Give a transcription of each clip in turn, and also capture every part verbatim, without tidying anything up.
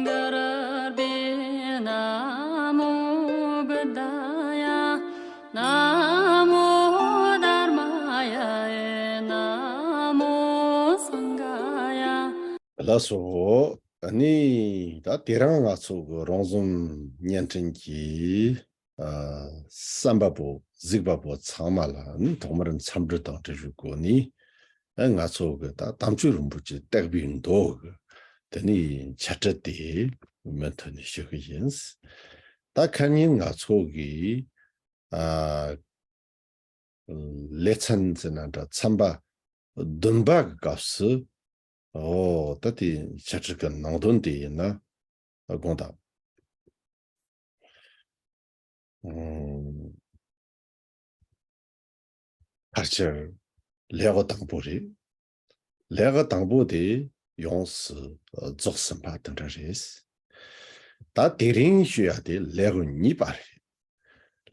གུ་རུ་བྷྱོ། ན་མོ་བུདྡྷཱ་ཡ། ན་མོ་དྷརྨཱ་ཡ། ན་མོ་སངྒྷཱ་ཡ། ལགས་སོ། ཨ་ནི་ད་དེ་རིང་ང་ཚོ་གི་རོང་ཟོམ་བརྙན་འཕྲིན་གྱི་ཨ་གསན་པ་པོ་གཟིགས་པ་པོ་ཚང་མ་ལ་ནི་ཐོག་མར་འཚམས་འདྲི་དང་བཀྲ་ཤིས་བསྐུལ་ནས། ཨ་ང་ཚོ་གི་ད་དམ་ཆོས་རིན་པོ་ཆེ་བརྟག་པའི་མདོ་གི་དེ་ནས་འཆད་ཁྲིད་དེ་མུ་མཐུད་ནས་ཞུ་གི་ཡིན། ད་ཁ་ཉིན་ང་ཚོ་གི་ཨ་ལེ་ཚན་ཟེར་ན་འདྲ། ཚན་པ་བདུན་པ་གི་སྐབས་སུ། ཨོ་ད་དེ་འཆད་ཁྲིད་ཀྱི་ནང་དོན་དེ་ཡིན་ན་དགོངས་དག། ཨུམ། ཕལ་ཆེར་ལེའུ་དང་པོ་རེད། ལེའུ་དང་པོ་དེ་ཡོངས་སུ་རྫོགས་ཟིན་པ་དེ་འདྲ་རེད། ད་དེ་རིང་ཞུ་ཡ་དེ་ལེའུ་གཉིས་པ་རེད།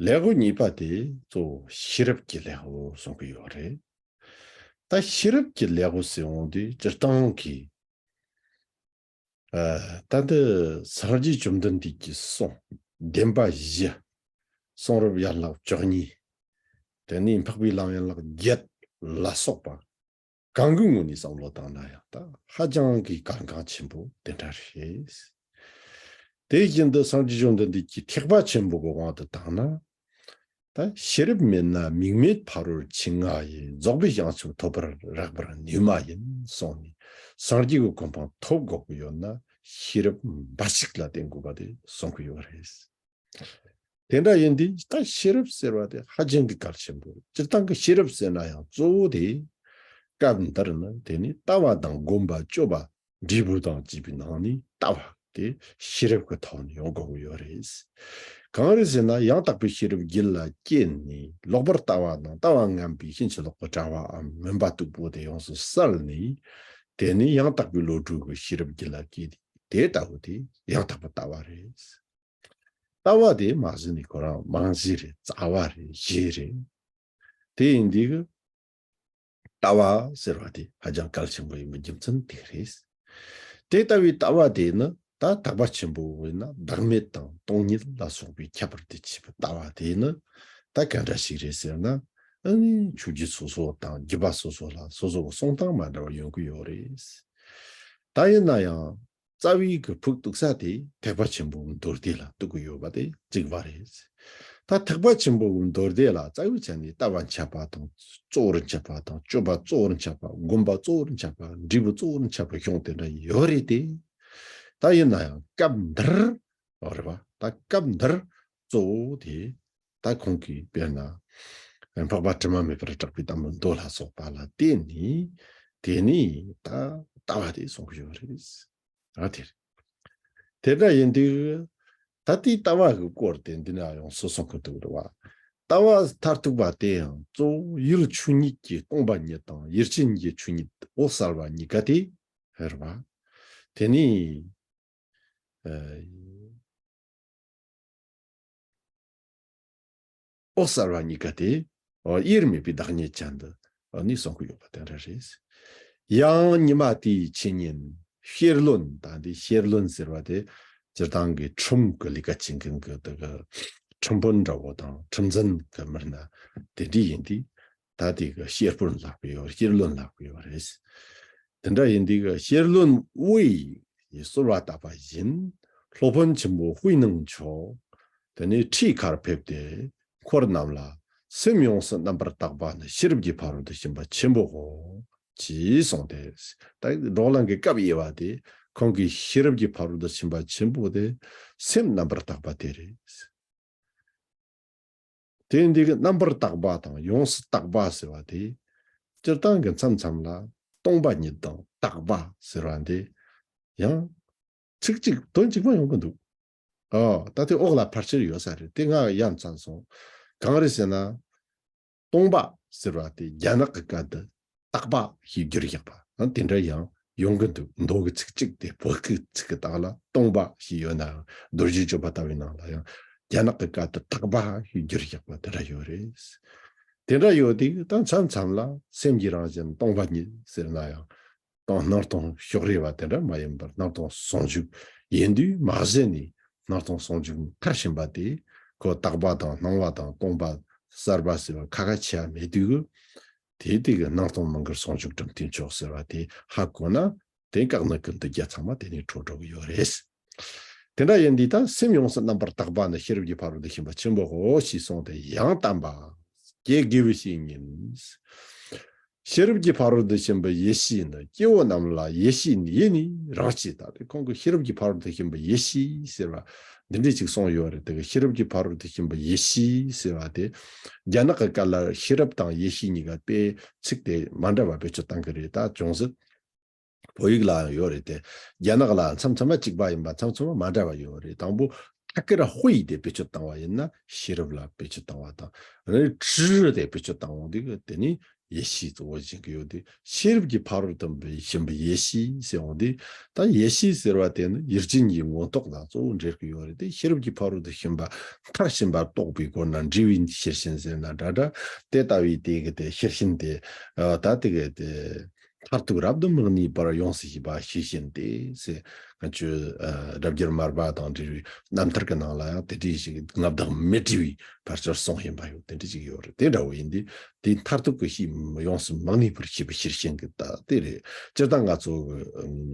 ལེའུ་གཉིས་པ་དེ་གཙོ་བོ་ཤེས་རབ་ཀྱི་ལེའུ་གསུང་གི་ཡོད་རེད། ད་ཤེས་རབ་ཀྱི་ལེའུ་ཟེར་འོང་དུས་སྤྱིར་བཏང་གི་ཨ་ད་འདི་སངས་རྒྱས་བཅོམ་ལྡན་འདས་ཀྱི་གསུང་བདེན་པ་བཞི། གསུང་རབ་ཡན་ལག་བཅུ་གཉིས། དེ་ནས་འཕགས་པའི་ལམ་ཡན་ལག་བརྒྱད་ལ་སོགས་པ་གང་གི་ངོས་ནས་བསམ་བློ་བཏང་ན་ཡང་ད་ཧ་ཅང་གི་གལ་འགངས་ཆེན་པོ་དེ་འདྲ་རེད། དེ་བཞིན་དུ་སངས་རྒྱས་བཅོམ་ལྡན་འདས་ཀྱི་ཐེག་པ་ཆེན་པོ་གི་དབང་དུ་བཏང་ན། ད་ཤེས་རབ་མེད་ན་དམིགས་མེད་ཕ་རོལ་ཕྱིན་ལྔ་ཡི། རྫོགས་པའི་བྱང་ཆུབ་ཐོབ་པར་རེག་པར་ནུས་མ་ཡིན་གསུངས་ནས། སངས་རྒྱས་ཀྱི་གོ་འཕང་ཐོབ་དགོས་ཀྱི་ཡོད་ན་ཤེས་རབ་འབའ་ཞིག་ལ་བརྟེན་དགོས་པ་དེ་གསུང་གི་ཡོད་རེད། དེ་འདྲ་ཡིན་དུས་ད་ཤེས་རབ་ཟེར་བ་དེ་ཧ་ཅང་གི་གལ་ཆེན་པོ་རེད། སྤྱིར་བཏང་གི་ཤེས་རབ་ཟེར་ན་ཡང་གཙོ་བོ་དེ་སྐབས་འདིར་ནི་དེ་ནི་ལྟ་བ་དང་སྒོམ་པ་སྤྱོད་པ་འབྲས་བུ་དང་བཅས་པའི་ནང་ནས་ལྟ་བ་དེ་ཤེས་རབ་ཀྱི་ཐོག་ནས་ཡོང་དགོས་ཀྱི་ཡོད་རེད། གང་རེད་ཟེར་ན་ཡང་དག་པའི་ཤེས་རབ་རྒྱུད་ལ་སྐྱེས་ནས་ལོག་པར་ལྟ་བ་དང་ལྟ་བ་ངན་པའི་ཕྱིན་ཅི་ལོག་གི་དྲ་བའམ་མུན་པ་སྟུག་པོ་དེ་ཡོངས་སུ་བསལ་ནས། དེ་ནས་ཡང་དག་པའི་བློ་གྲོས་ཀྱི་ཤེས་རབ་རྒྱུད་ལ་སྐྱེས་ཏེ། དེ་ལྟ་བུ་དེ་ཡང་དག་པའི་ལྟ་བ་རེད། ལྟ་བ་དེ་མ་གཞི་ནས་ཁོ་རང་རྨང་གཞི་རེད། རྩ་བ་རེད། གཞི་རེད། དེ་ཡིན་དུས་ཀྱི་ལྟ་བ་ཟེར་བ་དེ་ཧ་ཅང་གལ་ཆེན་པོ་ཡིན་པའི་རྒྱུ་མཚན་དེ་རེད། དེ་ལྟ་བུའི་ལྟ་བ་དེ་ནི་ད་ཐེག་པ་ཆེན་པོ་བས་ན་བདག་མེད་དང་སྟོང་ཉིད་ལ་སོགས་པའི་ཁྱད་པར་དུ་མཆིས་པའི་ལྟ་བ་དེ་ནི་ད་ག་འདྲ་ཞིག་རེད་ཟེར་ན། ཨ་ནི་ཆོས་བརྒྱུད་སོ་སོ་དང་བརྒྱུད་པ་སོ་སོ་ལ་སོ་སོ་གི་གསུང་སྟངས་མ་འདྲ་བ་ཡོང་གི་ཡོད་རེད། ད་ཡིན་ན་ཡང་རྩ་བའི་གི་ཕུགས་གཏུགས་ས་དེ་ཐེག་པ་ཆེན་པོའི་མདོ་སྡེ་ལ་གཏུགས་ཀྱི་ཡོད་པ་དེ་གཅིག་པ་རེད། ད་ཐེག་པ་ཆེན་པོའི་མདོ་སྡེ་ལ་རྩ་བའི་ཆ་ནས་ལྟ་བ་འཆད་པ་དང་གཙོ་བོར་འཆད་པ་དང་སྤྱོད་པ་གཙོ་བོར་འཆད་པ། སྒོམ་པ་གཙོ་བོར་འཆད་པ། འབྲས་བུ་གཙོ་བོར་འཆད་པ་གཞུང་དེ་འདྲ་ཡོད་རེད་དེ། ད་ཡིན་ན་ཡང་སྐབས་འདིར། རེད་པ། ད་སྐབས་འདིར་གཙོ་བོ་དེ་ད་ཁོང་གིས་དཔེར་ན་འཕགས་པ་དྲི་མ་མེད་པར་གྲགས་པའི་ལྟ་བུ་མདོ་ལ་སོགས་པ་ལ་བརྟེན་ནས་དེ་ནས་ད་ལྟ་བ་དེ་གསུང་གི་ཡོད་རེད། ཨ་དེ་རེད། དེ་འདྲ་ཡིན་དུས་ད་ལྟའི་ལྟ་བ་གི་སྐོར་དེ་འདི་ན་ཡོངས་སུ་གསུང་གི་འདུག་རེད་པ། ལྟ་བ་མཐར་ཐུག་པ་དེ་ཡང་གཙོ་བོ་ཡུལ་ཆོས་ཉིད་ཀྱི་སྟོང་པ་ཉིད་དང་ཡུལ་ཅན་གྱི་ཆོས་ཉིད་འོད་གསལ་བ་གཉིས་ཀ་དེ་རེད་པ། དེ་ནས། ཨ། འོད་གསལ་བ་གཉིས་ཀ་དེ། ཨ། དབྱེར་མེད་པའི་བདག་ཉིད་ཅན་དུ། ཨ། ནི་གསུང་གི་ཡོད་པ་དེ་འདྲ་རེད། ཡང་ཉི་མ་དེའི་ཕྱི་ཉིན་ཤེར་བློན། ད་འདི་ཤེར་བློན་ཟེར་བ་དེ་སྤྱིར་བཏང་གི་ཁྲིམས་ཀྱི་ལས་ཀ་བྱེད་མཁན་གྱི་དེ་གི་ཁྲིམས་དཔོན་འདྲ་བོ་དང་ཁྲིམས་འཛིན་གྱི་མི་སྣ་དེ་འདྲ་ཡིན་དུས། ད་དེ་གི་ཤེར་དཔོན་ལབ་ཀྱི་ཡོད། ཤེར་བློན་ལབ་ཀྱི་ཡོད་རེད། དེ་འདྲ་ཡིན་དུས་ཤེར་བློན་དབུ་ཡིས་གསོལ་བ་བཏབ་པ་བཞིན། སློབ་དཔོན་ཆེན་པོ་དཔེ་ནང་མཆོག་དེ་ནས་ཁྲིའི་ཁར་ཕེབས་ཏེ། འཁོར་རྣམས་ལ། སེམས་ཡོངས་སུ་རྣམ་པར་དག་པ་ནི་ཤེས་རབ་ཀྱི་ཕ་རོལ་ཏུ་ཕྱིན་པ་ཆེན་པོའོ། ཅེས་གསུངས་ཏེ། ད་བགྲོ་གླེང་གི་སྐབས་དབྱེ་བ་དེ་ཁོང་གིས་ཤེས་རབ་ཀྱི་ཕ་རོལ་ཏུ་ཕྱིན་པ་ཆེན་པོ་དེ་སེམས་རྣམ་པར་དག་པ་དེ་རེད། དེ་འདི་གི་རྣམ་པར་དག་པ་དང་ཡོངས་སུ་དག་པ་ཟེར་བ་དེ། སྤྱིར་བཏང་གི་མཚམས་མཚམས་ལ་སྟོང་པ་ཉིད་དང་དག་པ་ཟེར་བ་འདི་ཡང་ཚིག་གཅིག་དོན་གཅིག་མ་ཡོང་གི་འདུག་ཨ། ད་དེ་འོག་ལ་ཕལ་ཆེར་ཡོད་ས་རེད། དེ་ང་ཡ་མཚན་སོང་། གང་རེད་ཟེར་ན། སྟོང་པ་ཟེར་བ་དེ་རྒྱ་ནག་གི་སྐད་དུ། དག་པ་ཞེས་བསྒྱུར་བཞག་པ་དེ་འདྲ་ཡང་ཡོང་གི་འདུག་མདོ་གི་ཚིག་གཅིག་དེ་བོད་སྐད་ཚིག་གི་སྟེང་ལ་སྟོང་པ་ཞེས་ཡོད་ནའང་རྡོ་རྗེ་གཅོད་པ་ལྟ་བུའི་ནང་ལ་ཡང་རྒྱ་ནག་གི་སྐད་དུ་དག་པ་ཞེས་བསྒྱུར་བཞག་པ་དེ་འདྲ་ཡོད་རེད། དེ་འདྲ་ཡོད་དུས་ད་མཚམས་མཚམས་ལ་སེམས་ཀྱི་རང་བཞིན་སྟོང་པ་ཉིད་ཟེར་ན་ཡང་ དང་སྣང་སྟོང་ཕྱོགས་རིས་པ་དེ་འདྲ་མ་ཡིན་པར་སྣང་སྟོང་ཟུང་འཇུག་ཡིན་དུས་མ་གཞི་ནས་སྣང་སྟོང་ཟུང་འཇུག་མཐར་ཕྱིན་པ་དེ་ཁོ་དག་པ་དང་སྣང་བ་དང་སྟོང་པ་གསར་པ་ཟེར་བ་ཁ་ཁ་ཆེ་བ་མེད་དུས་གི། དེ་དེ་གི་སྣང་སྟོང་མི་འགལ་ཟུང་འཇུག་དྲིམ་མཐུན་མཆོག་ཟེར་བ་དེ་ཧ་གོ་ན། དེ་བཀག་ནི་ཀུན་ཏུ་རྒྱལ་ཚང་མ་དེ་ནས་གྲོལ་འགྲོ་གི་ཡོད་རེད། དེ་འདྲ་ཡིན་དུས་ད་སེམས་ཡོངས་སུ་རྣམ་པར་དག་པ་ནི་ཤེས་རབ་ཀྱི་ཕ་རོལ་ཏུ་ཕྱིན་པ་ཆེན་པོའོ་ཞེས་གསུངས་ཏེ་ཡང་དམ་པ་ཀྱེ་དགེ་བའི་བཤེས་གཉེན། ཤེས་རབ་ཀྱི་ཕ་རོལ་ཏུ་ཕྱིན་པའི་ཡེ་ཤེས་ནི་སྐྱེ་བོ་རྣམས་ལ་ཡེ་ཤེས་ཡེ་ནས་རང་སྐྱེ། ད་དེ་ཁོང་གིས་ཤེས་རབ་ཀྱི་ཕ་རོལ་ཏུ་ཕྱིན་པའི་ཡེ་ཤེས་ཟེར་བ་འདི་འདྲ་ཅིག་གསུངས་ཡོད་རེད། དེ་གི་ཤེས་རབ་ཀྱི་ཕ་རོལ་ཏུ་ཕྱིན་པའི་ཡེ་ཤེས་ཟེར་བ་དེ་རྒྱ་ནག་གི་སྐད་ལ་ཤེས་རབ་དང་ཡེ་ཤེས་གཉིས་ཀ་དཔེ་ཚིག་དེ་མ་འདྲ་བ་བེད་སྤྱོད་བཏང་གི་རེད། ད་ཅུང་ཟད། བོད་ཡིག་ལའང་ཡོད་རེད་དེ། རྒྱ་ནག་ལ་མཚམས་མཚམས་མ་གཅིག་པ་ཡིན་པ་མཚམས་མཚམས་མ་མ་འདྲ་བ་ཡོད་རེད། དང་པོ་ཐ་ཀིར་ཧུའེ་དེ་བེད་སྤྱོད་བཏང་བ་ཡིན་ན་ཤེས་རབ་ལ་བེད་སྤྱོད་བཏང་བ་དང་། ཨ་ནི་ཀྲི་དེ་བེད་སྤྱོད་བཏང་འོང་དུས་དེ་ནི་ཡེ་ཤེས་གཙོ་བོ་བྱེད་ཀྱི་ཡོད་དུས། ཤེས་རབ་ཀྱི་ཕ་རོལ་ཏུ་ཕྱིན་པའི་ཡེ་ཤེས་ཟེར་འོང་དུས། ད་ཡེ་ཤེས་ཟེར་བ་དེ་ནི་ཡུལ་ཅན་གྱི་མངོན་རྟོགས་དང་གཙོ་བོ་འབྲེལ་གྱི་ཡོད་རེད་དེ། ཤེས་རབ་ཀྱི་ཕ་རོལ་ཏུ་ཕྱིན་པ་མཐར་ཕྱིན་པ་རྟོགས་པའི་སྒོ་ནས་འབྲས་བུའི་ཤེར་ཕྱིན་ཟེར་ན་འདྲ་འདྲ། དེ་ལྟ་བུའི་དེ་གི་དེ་ཤེར་ཕྱིན་དེ་ཨ་ད་དེ་གི་དེ། མཐར་ཐུག་རབ་ཏུ་མི་གནས་པར་ཡོངས་སུ་ཤེས་པ་ཤེར་ཕྱིན་ཏེ་ཟེར། ང་ཚོས་ཨ་རབ་འབྱོར་མར་པ་དང་འབྲེལ་བའི་རྣམ་ཐར་གྱི་ནང་ལ་ཡང་དེ་འདྲའི་ཞིག་མངའ་བདག་མཻ་ཏྲི་བའི་ཕར་ཕྱོགས་གསུངས་ཡིན་པ་ཡོད། དེ་འདྲ་ཞིག་ཡོད་རེད། དེ་འདྲ་བོ་ཡིན་དུས་དེ་མཐར་ཐུག་གི་ཤེས་ཡོངས་སུ་མི་གནས་པར་ཤེས་པའི་ཤེར་ཕྱིན་གྱི་ད་དེ་རེད། སྤྱིར་བཏང་ང་ཚོ་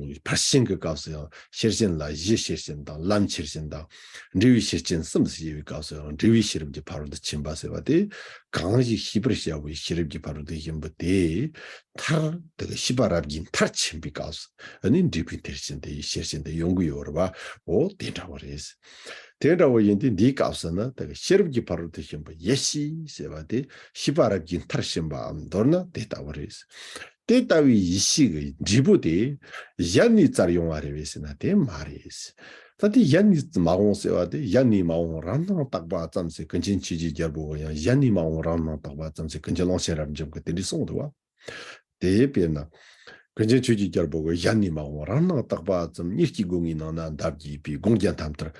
གི་ཕར་ཕྱིན་གྱི་སྐབས་སུ་ཡང་ཤེར་ཕྱིན་ལ་གཞི་ཤེར་ཕྱིན་དང་ལམ་ཤེར་ཕྱིན་དང་འབྲས་བུའི་ཤེར་ཕྱིན་གསུམ་ཞེས་པའི་སྐབས་སུ་ཡང་འབྲས་བུའི་ཤེས་རབ་ཀྱི་ཕ་རོལ་ཏུ་ཕྱིན་པ་ཟེར་བ་དེ་གང་ཞིག་ཤེས་པར་བྱ་བའི་ཤེས་རབ་ཀྱི་ཕ་རོལ་ཏུ་ཕྱིན་པ་དེ། མཐར་དེ་ཤེས་པ་རབ་ཀྱིས་མཐར་ཕྱིན་པའི་སྐབས་སུ་ཨ་ནི་འབྲས་བུའི་མཐར་ཕྱིན་དེ་ཤེར་ཕྱིན་དེ་ཡོང་གི་ཡོད་རེད་བ། འོ་དེ་འདྲ་བ་རེད། དེ་འདྲ་བ་ཡིན་དུས་འདིའི་སྐབས་སུ་ནི་དེ་ཤེས་རབ་ཀྱི་ཕ་རོལ་ཏུ་ཕྱིན་པ་ཡེ་ཤེས་ཟེར་བ་དེ་ཤེས་པ་རབ་ཀྱིས་མཐར་ཕྱིན་པའམ་མདོར་ན་དེ་ལྟ་བུ་རེད། དེ་ལྟ་བུའི་ཡེ་ཤེས་ཀྱི་འབྲས་བུ་དེ་གཞན་ནས་བཙལ་ཡོང་བ་རེད་པས་ཟེར་ན་དེ་མ་རེད། ད་དེ་གཞན་ནས་མ་འོངས་ཟེར་བ་དེ་གཞན་ནས་མ་འོངས་རང་སྣང་བཏགས་པ་ཙམ་ཟེར། ཀུན་མཁྱེན་ཆོས་ཀྱི་རྒྱལ་པོ་གིས་ཡང་གཞན་ནས་མ་འོངས་རང་སྣང་བཏགས་པ་ཙམ་ཟེར། ཀུན་མཁྱེན་ཀློང་ཆེན་རབ་འབྱམས་ཀྱིས་དེ་འདྲ་གསུངས་འདུག་བ། དེ་དཔེར་ན། ཀུན་མཁྱེན་ཆོས་ཀྱི་རྒྱལ་པོ་གིས་གཞན་ནས་མ་འོངས་རང་སྣང་བཏགས་པ་ཙམ་ཉིད་ཀྱི་སྒོ་ངའི་ནང་ན་འདབ་ཀྱིས་པའི་དགོངས་རྒྱན་ཐམས་ཅད་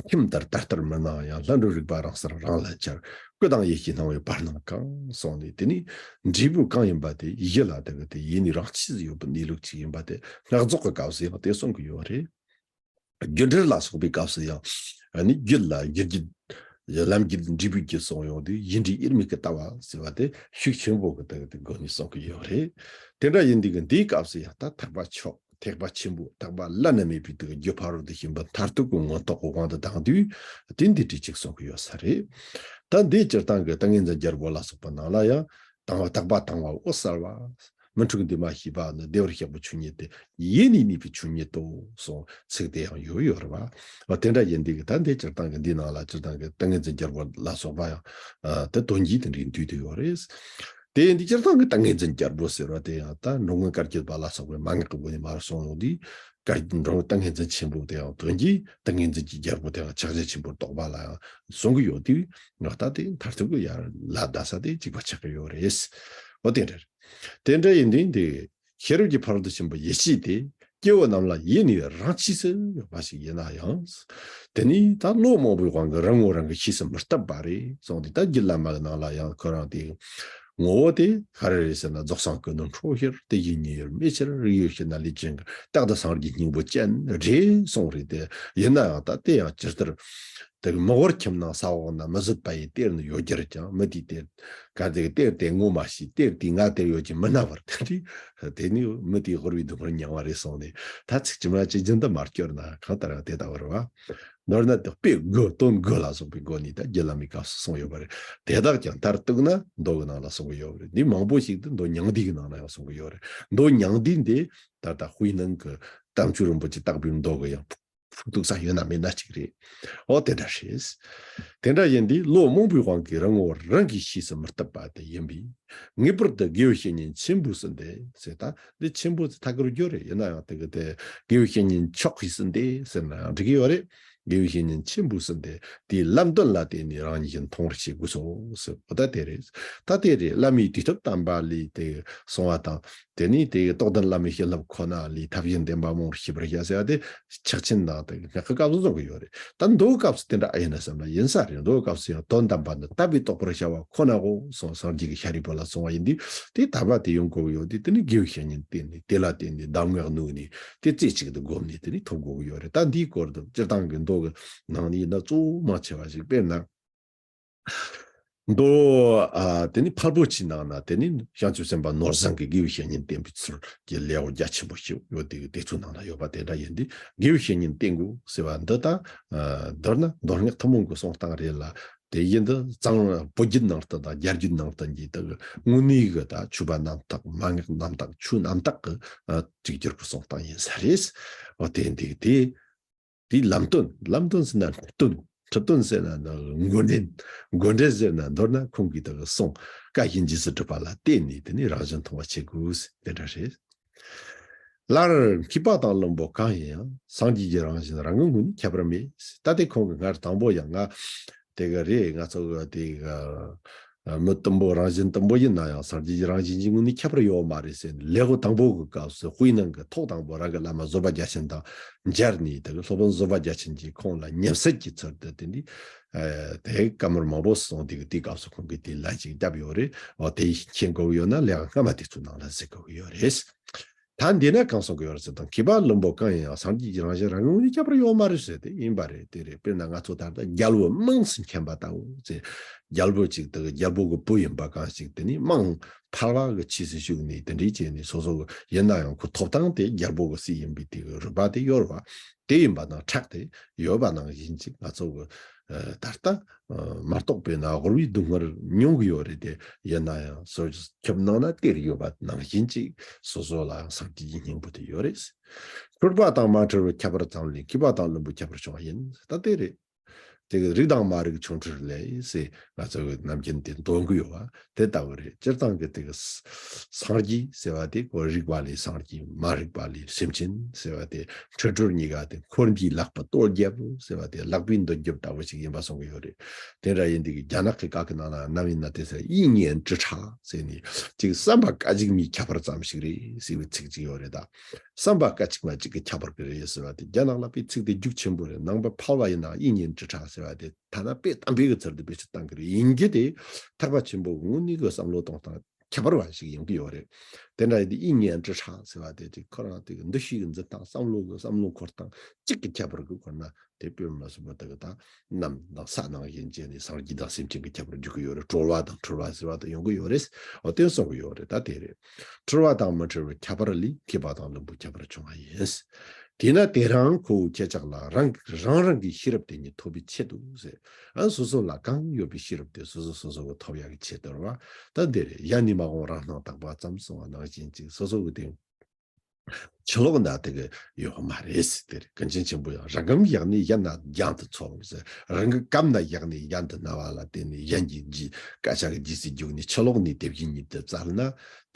ཁྱིམ་ལྟར་ད་ལྟར་མི་སྣང་ཡང་། ལྷ་འགྲོ་རིག་པ་རང་སར་རང་ལ་འཆར། སྐུ་དང་ཡེ་ཤེས་སྣང་བས་བར་སྣང་གང་། གསུངས་ནས་དེ་ནི་འབྲས་བུ་གང་ཡིན་པ་དེ་ཡུལ་ལ་དེ་གི་དེ་ཡེ་ནས་རང་ཆས་སུ་ཡོད་པའི་གནས་ལུགས་ཅིག་ཡིན་པ་དེ་སྔགས་རྫོགས་ཀྱི་སྐབས་སུ་ཡང་དེ་གསུང་གི་ཡོད་རེད། རྒྱུ་འབྲས་ལ་སོགས་པའི་སྐབས་སུ་ཡང་ནི་རྒྱུད་ལ་ཡུལ་རྒྱུད། ལམ་རྒྱུད་འབྲས་བུའི་རྒྱུད་གསུངས་ཡོང་དུས་ཡིད་འབྲས་དབྱེར་མེད་ཀྱི་ལྟ་བ་ཟེར་བ་དེ་ཤུགས་ཆེན་པོ་གི་དེ་གི་དེ་སྒོ་ནས་གསུང་གི་ཡོད་རེད། དེ་འདྲ་ཡིན་དུས་ཀྱི་འདིའི་སྐབས་སུ་ཡང་ད་ཐེག་པ་མཆོག་ཐེག་པ་ཆེན་པོ་ཐེག་པ་བླ་ན་མེད་པའི་དེ་གི་རྒྱུ་ཕ་རོལ་ཏུ་ཕྱིན་པ་མཐར་ཐུག་གི་མངོན་རྟོགས་ཀྱི་དབང་དུ་བཏང་དུས་དེ་འདི་འདྲའི་ཅིག་གསུང་གི་ཡོད་ས་རེད། ད་འདིའི་སྤྱིར་བཏང་གི་ཏིང་ངེ་འཛིན་རྒྱལ་པོ་ལ་སོགས་པ་ནང་ལ་ཡང་དང་བ་དག་པ་དང་བ་འོད་གསལ་བ། མི་འཁྲུགས་འདུས་མ་ཤེས་པ་ནི་བདེ་བར་གཤེགས་པའི་ཆོས་ཉིད་དེ་ཡེ་ནས་གནས་པའི་ཆོས་ཉིད་དོ་གསུངས་ཚིག་དེ་ཡང་ཡོད་ཡོད་རེད་བ། འོ་དེ་འདྲ་ཡིན་དུས་ཀྱི་ད་འདི་སྤྱིར་བཏང་གི་འདི་ནང་ལ་སྤྱིར་བཏང་གི་ཏིང་ངེ་འཛིན་རྒྱལ་པོ་ལ་སོགས་པ་ཡང་ཨ་དེ་དོན་གྱིས་དེ་འདྲའི་འདུས་དེ་ཡོད་རེད། དེ་ཡིན་དུས་སྤྱིར་བཏང་གི་ཏིང་ངེ་འཛིན་རྒྱལ་པོ་ཟེར་བ་དེ་ཡང་ད་འགྲོ་མགོན་བཀའ་བརྒྱུད་པ་ལ་སོགས་པའི་མན་ངག་གི་སྒོ་ནས་མར་གསུངས་ཡོང་དུས་བཀའ་འགྲོ་ཏིང་ངེ་འཛིན་ཆེན་པོ་དེ་ཡང་དོན་གྱིས་ཏིང་ངེ་འཛིན་གྱི་རྒྱལ་པོ་དེ་ཡང་ཕྱག་རྒྱ་ཆེན་པོར་གཏོགས་པ་ལ་ཡང་གསུང་གི་ཡོད་དུས་ང་ད་དེ་མཐར་ཐུག་གི་ཡར་ལ་བསྡད་ས་དེ་གཅིག་པ་ཆགས་ཀྱི་ཡོད་རེད། འོ་དེ་འདྲ་རེད། དེ་འདྲ་ཡིན་དུས་འདི་ཤེས་རབ་ཀྱི་ཕ་རོལ་ཏུ་ཕྱིན་པའི་ཡེ་ཤེས་དེ་སྐྱེ་བོ་རྣམས་ལ་ཡེ་ནས་རང་ཆས་སུ་ཡོད་པ་ཞིག་ཡིན་ན་ཡང་། དེ་ནི་ད་ལོ་མང་པོའི་དབང་གིས་རང་ངོ་རང་གིས་ཤེས་སུ་མི་བཏུབ་པ་རེད་གསུངས་ཏེ། ད་རྒྱུད་བླ་མ་གི་ནང་ལ་ཡང་ཁོ་རང་དེ་ངོ་བོ་དེ་ག་རེ་རེད་ཟེར་ན། རྫོགས་སངས་ཀུན་ནས་འཁྲུལ་ཕྱིར། དེ་བཞིན་ཉིད་ཡོད་མེད་ཕྱིར། རིག་ཡོད་ཕྱིར་ན་ལུས་ཅན་གྱི། རྟག་ཏུ་སངས་རྒྱས་སྙིང་པོ་ཅན་རེད་གསུངས་རེད་དེ། ཡིན་ན་ཡང་ད་དེ་ཡང་ཇི་ལྟར། དེ་མི་བོར་ཁྱིམ་ནང་ས་འོག་ན། མི་བཟོད་པ་ཡི་གཏེར་ནི་ཡོད་གྱུར་ཀྱང་། མི་དེའི་གཏེར་ག་དེ་གི་གཏེར་དེ་ངོ་མ་ཤེས། གཏེར་དེའི་ང་དེར་ཡོད་ཀྱི་མི་སྣང་བར། དེ་འདྲའི་དེ་ནི་མི་དེའི་དབུལ་བའི་སྡུག་བསྔལ་མྱང་བ་རེད་གསུངས་ནས། ད་ཚིག་ཇི་མ་ཇི་བཞིན་དུ་མར་བསྐྱོར་ན་གང་ལྟར་ཡང་དེ་ལྟ་བུ་རེད་བ། མདོར་ན་དེ་དཔེ་དགུ་དོན་དགུ་ལ་སོགས་པའི་སྒོ་ནས་ད་རྒྱུད་བླ་མའི་སྐབས་སུ་གསུངས་ཡོད་པ་རེད། དེ་དག་ཀྱང་མཐར་གཏུགས་ན་མདོ་གི་ནང་ལ་གསུང་གི་ཡོད་པ་རེད། འདི་མང་པོ་ཞིག་ཏུ་མདོ་མྱང་འདས་ཀྱི་ནང་ལ་ཡང་གསུང་གི་ཡོད་རེད། མདོ་མྱང་འདས་འདི་ད་ལྟ་དཔེར་ན་གི་དམ་ཆོས་རིན་པོ་ཆེ་བརྟག་པའི་མདོ་གི་ཡང་ཕུགས་གཏུགས་ས་ཡོད་ན་མེད་ན་གཅིག་རེད། འོ་དེ་འདྲ་རེད། དེ་འདྲ་ཡིན་དུས་ལོ་མང་པོའི་དབང་གིས་རང་ངོ་རང་གིས་ཤེས་སུ་མི་བཏུབ་པ་དེ་ཡིན་པས། ངེས་པར་དུ་དགེ་བའི་བཤེས་གཉེན་ཆེན་པོའི་བསུན་ཏེ་ཟེར། ད་འདི་ཆེན་པོ་ཟེར་ཐད་ཀར་བརྗོད་རེད། ཡིན་ན་ཡང་དེ་གི་དེ་དགེ་བའི་བཤེས་གཉེན་མཆོག་གི་བསུན་ཏེ་ཟེར་ན་ཡང་འགྲིག་གི་ཡོད་རེད། དགེ་བའི་བཤེས་གཉེན་ཆེན་པོ་གསུམ་དེ་དེའི་ལམ་སྟོན་ལ་བརྟེན་ནས་རང་ཉིད་ཀྱིས་མཐོང་བར་བྱེད་དགོས་སོ་ཟེར་བ་ད་དེ་རེད། ད་དེ་རེད། བླ་མའི་དུས་ཐོབ་དམ་པ་ལས་དེ་གསུང་བ་དང་། དེ་ནས་དེ་རྟོགས་ལྡན་བླ་མའི་བྱིན་རླབས་ཁོ་ན་ལས་ཐབས་གཞན་བདེན་པ་མང་བར་ཤེས་པར་བྱ་ཟེར་བ་དེ་ཕྱག་ཆེན་དང་དེ་སྔགས་ཀྱི་སྐབས་སུ་གསུང་གི་ཡོད་རེད། ད་མདོའི་སྐབས་སུ་དེ་འདྲ་ཨེ་ཡིན་ན་བསམ་ན་ཡིན་ས་རེད། མདོའི་སྐབས་སུ་ཡང་དོན་དམ་པ་ནི་དག་པས་རྟོགས་པར་བྱ་བ་ཁོ་ན་གོ་སོང་། སངས་རྒྱས་ཀྱིས་ཤཱ་རིའི་བུ་ལ་གསུང་བ་ཡིན་དུས་དེ་དམ་པ་དེ་ཡོང་དགོས་ཀྱི་ཡོད་དེ། དེ་ནི་དགེ་བའི་བཤེས་གཉེན་བསྟེན་ནས་དེ་ལ་བརྟེན་ནས་གདམས་ངག་བསྣུན་ནས་དེ་རྩེ་གཅིག་ཏུ་བསྒོམས་ནས་དེ་ནི་ཐོབ་དགོས་ཀྱི་ཡོད་རེད། ད་འདིའི་སྐོར་དུ་སྤྱིར་བཏང་གི་མདོ་གི་ནང་ནས་ཡིན་ན་གཙོ་བོ་མང་ཆེ་བ་ཞིག་དཔེར་ན། མདོ། ཨ། དེ་ནི་ཕལ་པོ་ཆེའི་ནང་ན་དེ་ནི་བྱང་ཆུབ་སེམས་དཔའ་ནོར་བཟང་གིས་དགེ་བའི་བཤེས་གཉེན་བསྟེན་པའི་ཚུལ་གྱི་ལེའུ་རྒྱ་ཆེན་པོ་ཞིག་ཡོད་དེ། དེ་ཚོའི་ནང་ན་ཡོད་པ་དེ་འདྲ་ཡིན་ཏེ། དགེ་བའི་བཤེས་གཉེན་བསྟེན་དགོས་ཟེར་བ་འདི་དང་། ཨ། མདོར་ན་མདོ་སྔགས་ཐུན་མོང་གི་གསུང་སྟངས་རེད་ལ། དེ་བཞིན་དུ་གཙང་བོད་བརྒྱུད་ནང་བསྟན་དང་རྒྱ་བརྒྱུད་ནང་བསྟན་གྱི་དག་དངོས་གནས་ཀྱི་ད་ཆོས་པ་རྣམ་དག་མན་ངག་རྣམ་དག་ཆོས་རྣམ་དག་གི་ཨ་གཅིག་གྱུར་གྱི་གསུང་སྟངས་ཡིན་ས་རེད། འོ་དེ་འདི་དེ། དེའི་ལམ་སྟོན། ལམ་སྟོན་ཟེར་ན་ཁྲིད་སྟོན། ཁྲིད་སྟོན་ཟེར་ན་ནི་འགོ་འདྲེན། འགོ་འདྲེན་ཟེར་ན་མདོར་ན་ཁོང་གིས་དག་གསུང་བཀའ་བཞིན་རྗེས་སུ་སྒྲུབ་པ་ལ་བརྟེན་ནས་དེ་ནི་རང་བཞིན་མཐོང་བ་བྱེད་དགོས་དེ་འདྲ་རེད། སླར་མཁས་པ་དང་བླུན་པོ་གང་ཡིན་ཡང་། སངས་རྒྱས་ཀྱི་རང་བཞིན་རང་གི་ངོས་ནས་ཁྱད་པར་མེད། ད་ལྟའི་ཁོང་གི་སྔར་དང་པོ་ཡང་ང་དེ་ག་རེད། ང་ཚོ་གི་དེ་ག་མི་དུམ་བུ་རང་བཞིན་དུམ་བུ་ཡིན་ན་ཡང་སངས་རྒྱས་ཀྱི་རང་བཞིན་གྱི་ངོས་ནས་ཁྱད་པར་ཡོད་མ་རེད་ཟེར་ནས། ལེའུ་དང་པོ་གི་སྐབས་སུ་དཔེར་ན་གི་ཐོག་དང་པོ་རང་གི་བླ་མ་བཟོད་པ་རྒྱ་ཆེན་དང་མཇལ་ནས། དེ་གི་སློབ་དཔོན་བཟོད་པ་རྒྱ་ཆེན་གྱིས་ཁོང་ལ་ཉེས་སེལ་གྱི་ཚུལ་དུ་དེ་འདི་ཨ་དེ་བཀའ་མོལ་མང་པོ་གསུངས། དེ་གི་དེའི་སྐབས་སུ་ཁོང་གིས་དེ་ལན་ཅིག་བརྒྱབ་ཡོད་རེད། འོ་དེ་མཁྱེན་དགོས་ཡོད་ན་ལེའུ་སྔ་མ་དེ་ཚོའི་ནང་ལ་གཟིགས་དགོས་ཡོད་རེད། ད་འདི་ན་གང་གསུང་གི་ཡོད་རེད་ཟེར་དང་། མཁས་པ་བླུན་པོ་གང་ཡིན་ཡང་། སངས་རྒྱས་ཀྱི་རང་བཞིན་རང་གི་ངོས་ནས་ཁྱད་པར་ཡོད་མ་རེད་ཟེར། དེ་ཡིན་པ་རེད། དེ་རེད། དཔེར་ན་ང་ཚོ་ད་ལྟ་རྒྱལ་པོ་དམངས་སུ་མཁྱེན་པ་ལྟ་བུ་ཟེར། རྒྱལ་པོ་ཅིག་དེ་རྒྱལ་པོ་གི་བུ་ཡིན་པ་གང་ཞིག་དེ་ནི་དམངས་ཕལ་བ་གི་ཆོས་སུ་ཞུགས་ནས་དེ་འདྲའི་བྱས་ནས་སོ་སོ་གི་ཡིན་ན་ཡང་ཁོ་ཐོབ་ཐང་དེ་རྒྱལ་པོ་གི་སྲིད་ཡིན་པའི་དེ་གི་རུས་པ་དེ་ཡོད་རེད་པ། དེ་ཡིན་པ་ནང་ཁྲག་དེ་ཡོད་པ་ནང་བཞིན་ཅིག་ང་ཚོ་གི་ཨ་ད་ལྟ་ཨ་མ་གཏོགས་པའི་ན་དབུལ་བའི་སྡུག་བསྔལ་མྱོང་གི་ཡོད་རེད་དེ། ཡིན་ན་ཡང་སོ་ཁྱིམ་ནང་ན་གཏེར་ཡོད་པ་ནང་བཞིན་ཅིག་སོ་སོ་ལའང་སངས་རྒྱས་ཀྱི་སྙིང་པོ་དེ་ཡོད་རེད། འཁྲུལ་པ་དང་མ་འཁྲུལ་བའི་ཁྱད་པར་ཙམ་ལས། མཁས་པ་དང་བླུན་པོའི་ཁྱད་པར་བྱུང་བ་ཡིན། ད་དེ་རེད། དེ་གི་རིག་དང་མ་རིག་ཆུང་འཕྲུལ་ལས་ཟེར་ང་ཚོ་གི་ནམ་རྒྱུན་དེ་འདོན་གི་ཡོད་པ་དེ་ལྟ་བུ་རེད། སྤྱིར་བཏང་གི་དེ་གི་སངས་རྒྱས་ཟེར་བ་དེ་ཁོ་རིག་པ་ལས་སངས་རྒྱས། མ་རིག་པ་ལས་སེམས་ཅན་ཟེར་བ་དེ། འཁྲུལ་གྲོལ་གཉིས་ཀ་དེ། འཁོར་འདས་ལེགས་པར་རྟོགས་རྒྱལ་པོ་ཟེར་བ་དེ་ལེགས་པའི་མདུན་རྒྱུད་ལྟ་བུ་ཞིག་ཡིན་པ་གསུང་གི་ཡོད་རེད། དེ་འདྲ་ཡིན་དུས་རྒྱ་ནག་གི་སྐད་ཀྱི་ནང་ན་ནམ་ཡིན་ན་དེ་ཟེར་一念之差ཟེར་ནས་ཅིག་བསམ་པ་སྐད་ཅིག་མའི་ཁྱད་པར་ཙམ་ཞིག་རེད་ཟེར་བའི་ཚིག་ཅིག་ཡོད་རེད་ད། བསམ་པ་སྐད་ཅིག་མ་གཅིག་གི་ཁྱད་པར་གྱིས་རེད་ཟེར་བ་དེ། རྒྱ་ནག་ལ་དཔེ་ཚིག་དེ་རྒྱུགས་ཆེན་པོ་རེད། ནང་པ་ཕལ་བ་ཡིན་ན་一念之差ཟེར་བ་དེ་ཐ་ན་དཔེ་གཏམ་དཔེ་གི་ཚུལ་དུ་བེད་སྤྱོད་བཏང་གི་རེད། ཡིན་གྱི་དེ་ཐེག་པ་ཆེན་པོ་དངོས་གནས་ཀྱི་བསམ་བློ་གཏོང་སྟངས་ཁྱད་པར་བ་ཞིག་ཡོང་གི་ཡོད་རེད། དེ་འདྲ་ཡིན་དུས་一念之差ཟེར་བ་དེ་ཅིག་ཁོ་རང་དེ་གི་འདུ་ཤེས་ཀྱི་འཛིན་སྟངས། བསམ་བློ་གི་བསམ་བློ་འཁོར་སྟངས་གཅིག་གི་ཁྱད་པར་གྱིས་འཁོར་ན། དེ་དཔེ་མ་སྲིད་པ་དེ་གི་ད་གནམ་དང་ས་ནང་བཞིན་བྱས་ནས་སངས་རྒྱས་དང་སེམས་ཅན་གྱི་ཁྱད་པར་འཇུག་གི་ཡོད་རེད། གྲོལ་བ་དང་འཁྲུལ་བ་ཟེར་བ་དེ་ཡོང་གི་ཡོད་རེད། འོ་དེ་གསུང་གི་ཡོད་རེད། ད་དེ་རེད། འཁྲུལ་བ་དང་མི་འཁྲུལ་བའི་ཁྱད་པར་ལས། མཁས་པ་དང་བླུན་པོའི་ཁྱད་པར་བྱུང་བ་ཡིན། དེས་ན་དེ་རང་ཁོ་བོའི་ཁྱེད་ཅག་ལ། རང་རང་རང་གི་ཤེས་རབ་དེ་ཉིད་ཐོབ་པའི་ཆེད་དུ་ཟེར། ཨ་སོ་སོ་ལ་གང་ཡོད་པའི་ཤེས་རབ་དེ་སོ་སོ་སོ་སོ་གི་ཐོབ་ཡག་གི་ཆེད་དུ་རེད་བ། ད་འདི་རེད། གཞན་ནི་མ་འོངས་རང་སྣང་དག་པ་ཙམ་གསུངས་པ་ནང་བཞིན་ཅིག་སོ་སོ་གི་དེ་ཕྱི་ལོགས་ན་དེ་གི་ཡོད་མ་རེད་ཟེར། དེ་རེད། ཀུན་མཁྱེན་ཆེན་པོ་ཡང་རང་གང་ཡག་ནས་གཞན་ན་གཞན་དུ་འཚོལ་ཟེར། རང་གི་གམ་ན་ཡག་ནས་གཞན་དུ་ན་བ་ལ་བརྟེན་ནས་གཞན་གྱི་རྗེས་སྐད་ཆ་གི་རྗེས་སུ་རྒྱུག་ནས་ཕྱི་ལོགས་ནས་དེ་བཞིན་ཉིད་དུ་བཙལ་ན་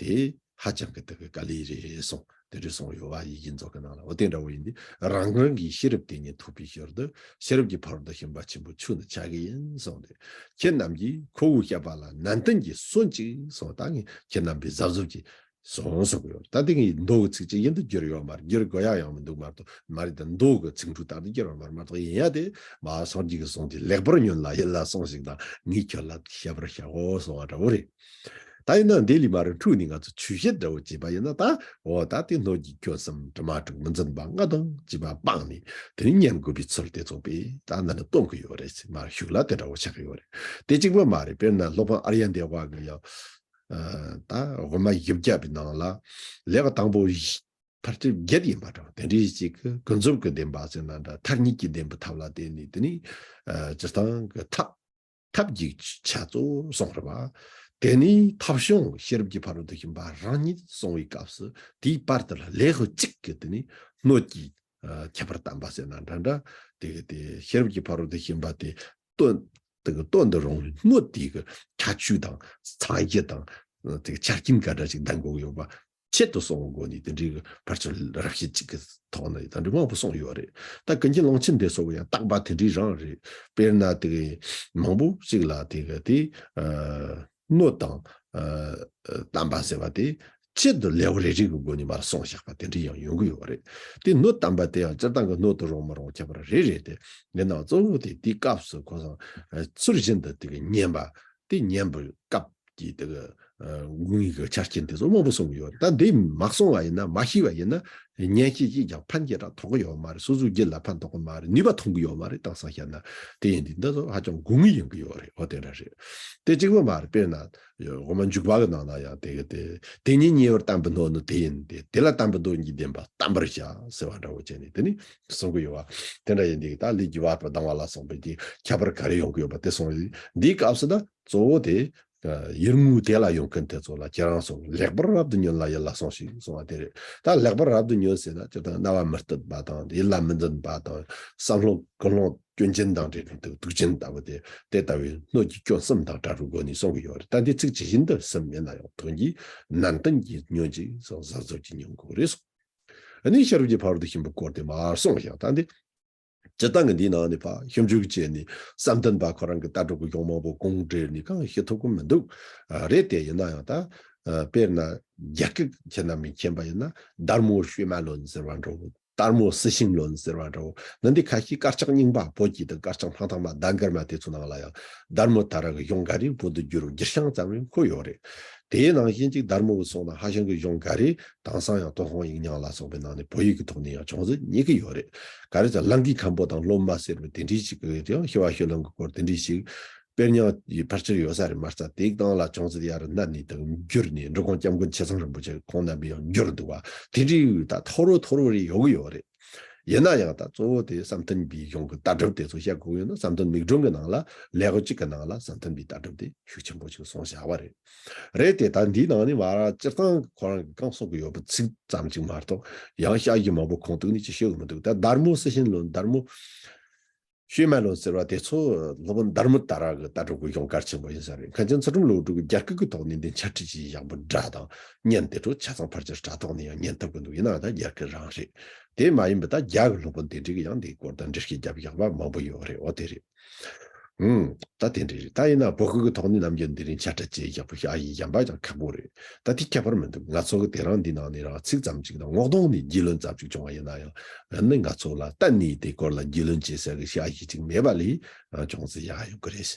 དེ་ཧ་ཅང་གི་དེ་གི་དཀའ་ལས་རེད་གསུངས། དེ་འདྲ་གསུངས་ཡོད་བ། ཡིག་ཆ་ཚོ་གི་ནང་ལ། འོ་དེ་འདྲ་བོ་ཡིན་དུས་རང་རང་གི་ཤེས་རབ་དེ་ཉིད་ཐོབ་པའི་ཕྱིར་དུ། ཤེས་རབ་ཀྱི་ཕ་རོལ་ཏུ་ཕྱིན་པ་ཆེན་པོ་ཆོས་ནི་བྱ་དགའ་ཡིན་གསུངས་ཏེ། ཁྱེད་རྣམས་ཀྱིས་ཁོ་བོའི་བཤད་པ་ལ་ནན་ཏན་གྱིས་གསན་ཅིག་གསུངས། ད་ངས་ཁྱེད་རྣམ་པས་གཟབ་གཟབ་ཀྱིས་གསན་གསུང་གི་ཡོད། ད་དེ་ངས་མདོ་གི་ཚིགས་བཅད་བཞིན་དུ་བསྒྱུར་ཡོད་མ་རེད། བསྒྱུར་དགོས་ཡག་ཡང་མི་འདུག་མ་གཏོགས། མ་རེད་ད། མདོ་གི་ཚིག་འབྲུ་ལྟར་དུ་བསྒྱུར་ཡོད་མ་རེད་མ་གཏོགས། ཡིན་ཡ་དེ་མ་སངས་རྒྱས་ཀྱི་གསུང་དེ་ལེགས་པར་ཉོན་ལ་ཡིད་ལ་ཟུངས་ཤིག་དང་། ངས་ཁྱོད་ལ་བཤད་པར་བྱའོ་གསུང་བ་འདྲ་བོ་རེད། ད་ཡིན་ན་འདི་ལས་མར་འཁྲུགས་ནས་ང་ཚོ་ཆོས་བཤད་འདྲ་བོ་བྱས་པ་ཡིན་ན། ད་འོ་ད་དེ་སྣོད་ཀྱི་སྐྱོན་གསུམ་དྲི་མ་དྲུག་མི་འཛིན་པ་ལྔ་དང་བཅས་པ་སྤངས་ནས་དེ་ནི་ཉན་དགོས་པའི་ཚུལ་དེ་ཚོ་དཔེ་ད་འདི་ནི་སྟོན་གྱི་ཡོད་རེད། མར་ཤུགས་ལ་དེ་འདྲ་བོ་ཆགས་ཀྱི་ཡོད་རེད། དེ་གཅིག་པ་མ་རེད། དཔེར་ན་སློབ་དཔོན་ཨཱརྱ་དེ་ཝ་གི་ཡང་ད་དབུ་མ་བཞི་བརྒྱ་པའི་ནང་ལ་ལེའུ་དང་པོ་བཞི་ཕལ་ཆེར་བརྒྱད་ཡིན་པ་འདྲ་བོ། དེ་འདྲའི་ཅིག་གི་ཀུན་རྫོབ་ཀྱི་བདེན་པ་ཟེར་ན་འདྲ། ཐ་སྙད་ཀྱི་བདེན་པའི་ཐབས་ལ་བརྟེན་ནས་དེ་ནི་སྤྱིར་བཏང་གི་ཐབས། ཐབས་ཀྱི་ཆ་གཙོ་བོ་གསུངས་རེད་པ། དེ་ནས་ཐབས་བྱུང་ཤེས་རབ་ཀྱི་ཕ་རོལ་ཏུ་ཕྱིན་པ་རང་ཉིད་གསུང་བའི་སྐབས་སུ་དེའི་བར་དུ་ལ་ལེའུ་གཅིག་གི་དེ་ནས་སྣོད་ཀྱི་ཨ་ཁྱད་པར་བསྟན་པ་ཟེར་ན་འདྲ་འདྲ། དེ་གི་དེ་ཤེས་རབ་ཀྱི་ཕ་རོལ་ཏུ་ཕྱིན་པ་དེ་སྟོན། དེ་གི་སྟོན་དུ་རུང་བའི་སྣོད་དེ་གི་ཁྱད་ཆོས་དང་མཚན་གཞི་དང་དེ་གི་ཆ་རྐྱེན་ག་འདྲ་ཞིག་ལྡན་དགོས་ཀྱི་ཡོད་པ། ཆེད་དུ་གསུངས་སྒོ་ནས་དེ་འདྲའི་ཕལ་ཆེར་རབ་བྱེད་ཅིག་གི་ཐོག་ནས་ད་འདྲ་མང་པོ་གསུངས་ཡོད་རེད། ད་ཀུན་མཁྱེན་ཀློང་ཆེན་དེ་ཚོ་གི་ཡང་བརྟག་པ་དེ་འདྲའི་རང་རེད། དཔེར་ན་དེ་གི་མང་པོ་ཞིག་ལ་དེ་གི་དེ་སྣོད་དང་བསྟན་པ་ཟེར་བ་དེ་ཆེད་དུ་ལེའུ་རེ་རེ་གི་སྒོ་ནས་མར་གསུངས་བཞག་པ་དེ་འདྲའི་ཡང་ཡོང་གི་ཡོད་རེད། དེ་སྣོད་བསྟན་པ་དེ་ཡང་སྤྱིར་བཏང་གི་སྣོད་དུ་རུང་མི་རུང་ཁྱད་པར་རེ་རེ་དེ་ཡིན་ནའང་གཙོ་བོ་དེ་དེའི་སྐབས་སུ་ཁོ་ཚང་ཚུལ་བཞིན་དུ་དེ་གི་ཉན་པ། དེ་ཉན་པའི་སྐབས་ཀྱི་དེ་གི་དགོས་ངེས་ཀྱི་ཆ་རྐྱེན་དེ་ཚོ་མང་པོ་གསུངས་ཀྱི་ཡོད། ད་འདི་མ་གསུངས་པ་ཡིན་ན། མ་ཤེས་པ་ཡིན་ན། ཉན་ཤེས་ཀྱིས་ཀྱང་ཕན་སྐད་གྲགས་ཐོགས་ཀྱི་ཡོད་མ་རེད། སོ་སོའི་རྒྱུད་ལ་ཕན་ཐོགས་ཀྱི་མ་རེད། ནུས་པ་ཐོན་གྱི་ཡོད་མ་རེད། དེང་སང་བཤད་ན་དེ་ཡིན་དུས་འདི་ཚོ་ཧ་ཅང་དགོས་ངེས་ཡིན་གྱི་ཡོད་རེད། འོ་དེ་འདྲ་རེད། དེ་གཅིག་པུ་མ་རེད། དཔེར་ན་དབུ་མ་འཇུག་པ་གི་ནང་ན་ཡང་དེ་གི་དེ་དེ་ཉིད་ཉེ་བར་བསྟན་པའི་སྣོད་ནི་དེ་ཡིན་ཏེ། དེ་ལ་བསྟན་པའི་སྟོབས་ཀྱིས་བདེན་པ་བསྟན་པར་བྱ་ཟེར་བ་འདྲ་བོ་བྱས་ནས་དེ་ནི་གསུང་གི་ཡོད་པ། དེ་འདྲ་ཡིན་དུས་ད་ལས་ཀྱི་བར་པ་ལྡང་བ་ལ་སོགས་པའི་གི་ཁྱད་པར་ག་རེ་ཡོང་གི་ཡོད་པ་དེ་གསུངས། འདིའི་སྐབས་སུ་ད་གཙོ་བོ་དེ་ཡུལ་དངོས་དེ་ལ་ཡོང་མཁན་དེ་ཚོ་ལ་ཁྱེད་རང་ཚོ་ལེགས་པར་རབ་ཏུ་ཉོན་ལ་ཡིད་ལ་ཟུངས་ཤིག་གསུང་བ་དེ་རེད། ད་ལེགས་པར་རབ་ཏུ་ཉོན་ཟེར་ན་སྤྱིར་བཏང་རྣ་བ་མི་གཏད་པ་དང་ཡིད་ལ་མི་འཛིན་པ་དང་བསམ་བློ་ཀུན་སློང་སྐྱོན་ཅན་དང་འདྲེས་པའི་དུག་དུག་ཅན་ལྟ་བུ་དེ། དེ་ལྟ་བུའི་སྣོད་ཀྱི་སྐྱོན་གསུམ་དང་བྲལ་བའི་སྒོ་ནས་གསུང་གི་ཡོད་རེད། ད་འདི་ཚིག་ཇི་བཞིན་དུ་གསུམ་ཡིན་ན་ཡང་དོན་གྱིས་ནན་ཏན་གྱིས་ཉོན་ཅིག་གསུངས། གཟབ་གཟབ་ཀྱིས་ཉོན་དགོས་རེད་གསུངས། ཨ་ནི་ཤེས་རབ་ཀྱི་ཕ་རོལ་ཏུ་ཕྱིན་པའི་སྐོར་དེ་མར་གསུངས་ཤག་ད་འདི་སྤྱིར་བཏང་གི་འདིའི་ནང་ནས་ཕར་ཞིབ་འཇུག་བྱས་ནས་བསམ་གཏན་པ་ཁོ་རང་གི་ལྟ་གྲུབ་ཀྱི་གཞུང་མང་པོ་གོང་བསྒྲིལ་ནས་གང་ཤེས་ཐུབ་ཀྱི་མི་འདུག་ཨ་རེད་དེ། ཡིན་ན་ཡང་ད་ཨ་དཔེར་ན་རྒྱ་སྐད་ཁྱེད་རྣམ་པས་མཁྱེན་པ་ཡིན་ན། དར་མོ་ཤུལ་མ་ལོན་ཟེར་བ་འདྲ་བོ། དར་མོ་སི་ཤིང་ལོན་ཟེར་བ་འདྲ་བོ། ནི་འདི་ཁ་ཤས་དཀར་ཆག་རྙིང་པ་བོད་ཀྱི་དང་དཀར་ཆག་སྤང་ཐང་མ་ཟླ་མགར་མ་དེ་ཚོ་ནང་ལ་ཡང་དར་མོ་དར་གི་གཞུང་འགའ་རེ་བོད་དུ་བསྒྱུར་བའི་བསྒྱུར་བྱང་ཙམ་རེ་འཁོད་ཡོད་རེད། དེའི་ནང་བཞིན་གཅིག་དར་མོ་གི་གསུང་ན་ཧྭ་ཤང་གི་གཞུང་འགའ་རེ་དེང་སང་ཡང་ཏུན་ཧོང་ཡིག་རྙིང་ལ་སོགས་པའི་ནང་ནས་བོད་ཡིག་གི་ཐོག་ནས་ཡང་ཅུང་ཟད་རྙེད་ཀྱི་ཡོད་རེད། ག་རེ་ཟེར་ན་ལང་ཀའི་མཁན་པོ་དང་སློབ་མ་ཟེར་བའི་དེ་འདྲའི་ཞིག་གི་ཡང་ཞི་བ་ཤོད་ལོན་གྱི་སྐོར་དེ་འདྲའི་ཞིག་དཔེ་རྙིང་ཡི་ཕལ་ཆེར་ཡོད་ས་རེད། མ་རྩ་དེའི་སྟེང་ལ་ཅུང་ཟད་ཡར་བསྣན་ནས་དང་བསྒྱུར་ནས་འབྲི་གུང་སྐྱབས་མགོན་ཆེ་ཚང་རིན་པོ་ཆེ་ཁོང་རྣམ་པས་ཡང་བསྒྱུར་འདུག་བ། དེ་འདྲའི་ད་ཐོར་བུ་ཐོར་བུ་རེ་ཡོད་གི་ཡོད་རེད། ཡིན་ན་ཡང་ད་གཙོ་བོ་དེ་བསམ་གཏན་པའི་གཞུང་གི་ལྟ་གྲུབ་དེ་ཚོ་བཤད་དགོས་ཡོད་ན། བསམ་གཏན་མིག་སྒྲོན་གྱི་ནང་ལ་ལེའུ་གཅིག་གི་ནང་ལ་བསམ་གཏན་པའི་ལྟ་གྲུབ་དེ་ཤུགས་ཆེན་པོ་ཞིག་གསུངས་བཞག་པ་རེད། རེད་དེ། ད་འདིའི་ནང་ནས་མར་སྤྱིར་བཏང་ཁོ་རང་གིས་གང་གསུང་གི་ཡོད་པ་ཚིག་ཙམ་ཅིག་མ་གཏོགས་ཡང་ཞག་བཞི་མང་པོ་ཁུངས་གཏུགས་ནས་ཅི་ཤོད་གི་མི་འདུག་ད་དར་མོ་སི་ཤིང་ལོན། དར་མོ་ཤུལ་མ་ལོན་ཟེར་བ་དེ་ཚོ་སློབ་དཔོན་དྷརྨ་ཏཱ་ར་གི་ལྟ་གྲུབ་ཀྱི་གཞུང་གལ་ཆེན་པོ་ཡིན་ས་རེད། མཁན་ཆེན་ཚུལ་ཁྲིམས་བློ་གྲོས་ཀྱིས་རྒྱ་སྐད་ཀྱི་ཐོག་ནས་འདི་འཆད་ཁྲིད་ཅིག་བཞག་པའི་སྒྲ་དང་བརྙན་དེ་ཚོ་ཆ་ཚང་ཕལ་ཆེར་དྲ་ཐོག་ནས་ཡང་ཉན་ཐུབ་ཀྱི་འདུག་ཡིན་ནའང་ད་རྒྱ་སྐད་རང་རེད། དེ་མ་ཡིན་པའི་ད་རྒྱ་གི་སློབ་དཔོན་དེ་འདྲ་གིས་ཡང་འདིའི་སྐོར་དང་འགྲེལ་བཤད་བརྒྱབ་བཞག་པ་མང་པོ་ཡོད་རེད། འོ་དེ་རེད། ཨུམ། ད་དེ་འདྲ་རེད། ད་ཡིན་ན་བོད་སྐད་ཀྱི་ཐོག་ནས་ནམ་རྒྱུན་འདི་རིང་འཆད་ཁྲིད་ཅིག་བཞག་པའི་ཞག་བཞི་གཞན་པ་ཀྱང་ཁག་པོ་རེད། ད་དེ་ཁྱད་པར་མི་འདུག་ང་ཚོ་གི་དེ་རིང་འདི་ནང་ནས་རང་ཚིག་ཙམ་ཅིག་དང་ངོ་གདོང་ནས་རྒྱུས་ལོན་ཙམ་ཅིག་བྱུང་བ་ཡིན་ན་ཡང་། ཨ་ནི་ང་ཚོ་ལ་གཏན་ནས་དེའི་སྐོར་ལ་རྒྱུས་ལོན་བྱེད་སའི་ཞག་བཞི་ཅིག་མེད་པ་ལས་ཅུང་ཟད་ཡག་ཡོང་གི་རེད།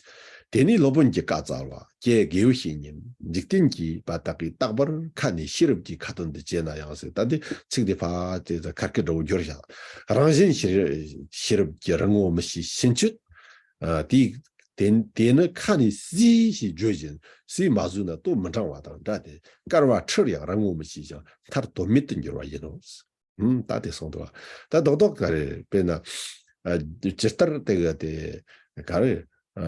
དེ་ནས་སློབ་དཔོན་གྱི་བཀའ་སྩལ་པ། ཀྱེ་དགེ་བའི་བཤེས་གཉེན། འཇིག་རྟེན་གྱི་བར་དག་གི་རྟག་པར་ཁ་ནས་ཤེས་རབ་ཀྱི་ཁ་ཏོན་དུ་བྱས་ན་ཡང་ཟེར། ད་འདི་ཚིག་འདི་ཕར་དེ་ཁ་སྐད་འདྲ་བོ་བསྒྱུར་བཞག་རང་བཞིན་ཤེས་རབ་ཀྱི་རི་ངོ་མི་ཤེས་ཕྱིན་ཆད། ཨ་དེ་དེ་དེ་ནི་ཁ་ནས་ཟེར་ཞེས་བརྗོད་བཞིན་ཟེར་མ་ཟོས་ན་ལྟོ་མི་འགྲང་བ་དང་འདྲ་སྟེ། བསྐལ་པ་ཁྲིར་ཡང་རི་ངོ་མི་ཤེས་ཤིང་མཐར་དོན་མེད་དུ་འགྱུར་བ་ཡིན་ནོ། ཨུམ། ད་དེ་གསུངས་འདུག་ད་རྡོག་རྡོག་ག་རེ་དཔེར་ན། ཨ་ཇི་ལྟར་དེ་ག་དེ་ག་རེ། ཨ་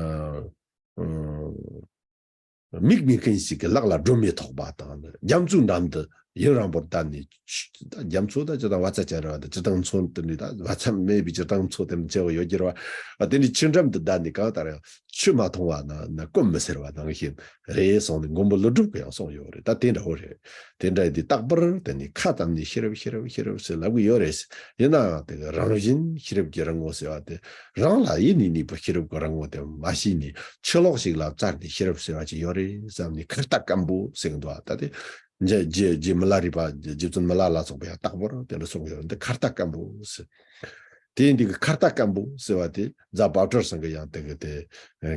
ཨ་མིག་མེད་མཁན་ཞིག་གི་ལག་ལ་སྒྲོན་མེ་ཐོགས་པ་དང་། རྒྱ་མཚོའི་འགྲམ་དུ་ཡུན་རིང་པོར་བསྡད་ནས་ཆུ། ད་རྒྱ་མཚོ་ད་སྤྱིར་བཏང་བ་ཚྭ་ཅན་རེད་བ། ད་སྤྱིར་བཏང་མཚོ་དེ་འདྲ་ད་བ་ཚྭ་མེད་པའི་སྤྱིར་བཏང་མཚོ་དེ་འདྲ་ཆེ་བ་ཡོད་ཀྱི་རེད་བ། ཨ་དེ་འདྲའི་ཆུ་འགྲམ་དུ་བསྡད་ནས་གང་ལྟར་ཡང་ཆུ་མ་མཐོང་བ་ན་ན་སྐོམ་མི་སེལ་བ་ནང་བཞིན་རེད་གསུངས་ནས་མགོན་པོ་ཀླུ་སྒྲུབ་ཀྱིས་ཡང་གསུངས་ཡོད་རེད། ད་དེ་འདྲ་བོ་རེད། དེ་འདྲ་ཡིན་དུས་རྟག་པར་དེ་ནི་ཁ་ཙམ་ནས་ཤེས་རབ་ཤེས་རབ་ཤེས་རབ་ཟེར་ལབ་ཀྱི་ཡོད་རེད། ཡིན་ནའང་དེ་གི་རང་བཞིན་ཤེས་རབ་ཀྱི་རི་ངོ་ཟེར་བ་དེ་རང་ལ་ཡེ་ནས་གནས་པའི་ཤེས་རབ་ཀྱི་རི་ངོ་དེ་མ་ཤེས་ནས་ཕྱི་ལོགས་ཤིག་ལ་བཙལ་ནས་ཤེས་རབ་ཟེར་བ་ཅིག་ཡོད་རེད་བསམ་ནས་ཁ་ལྟ་སྐམ་པོ་ཟེར་གི་འདུག་ཨ་ད་དེ་རྗེ་རྗེ་རྗེ་མི་ལ་རས་པ་རྗེ་བཙུན་མི་ལ་ལ་སོགས་པས་ཡང་རྟག་པར་དེ་འདྲ་གསུངས་ཡོད་འདི་ཁ་ལྟ་སྐམ་པོ་ཟེར། དེ་ཡིན་དུས་ཀྱི་ཁ་ལྟ་སྐམ་པོ་ཟེར་བ་དེ་རྫ་བབ་ཀྲོར་ཚང་གི་ཡང་དེ་གི་དེ་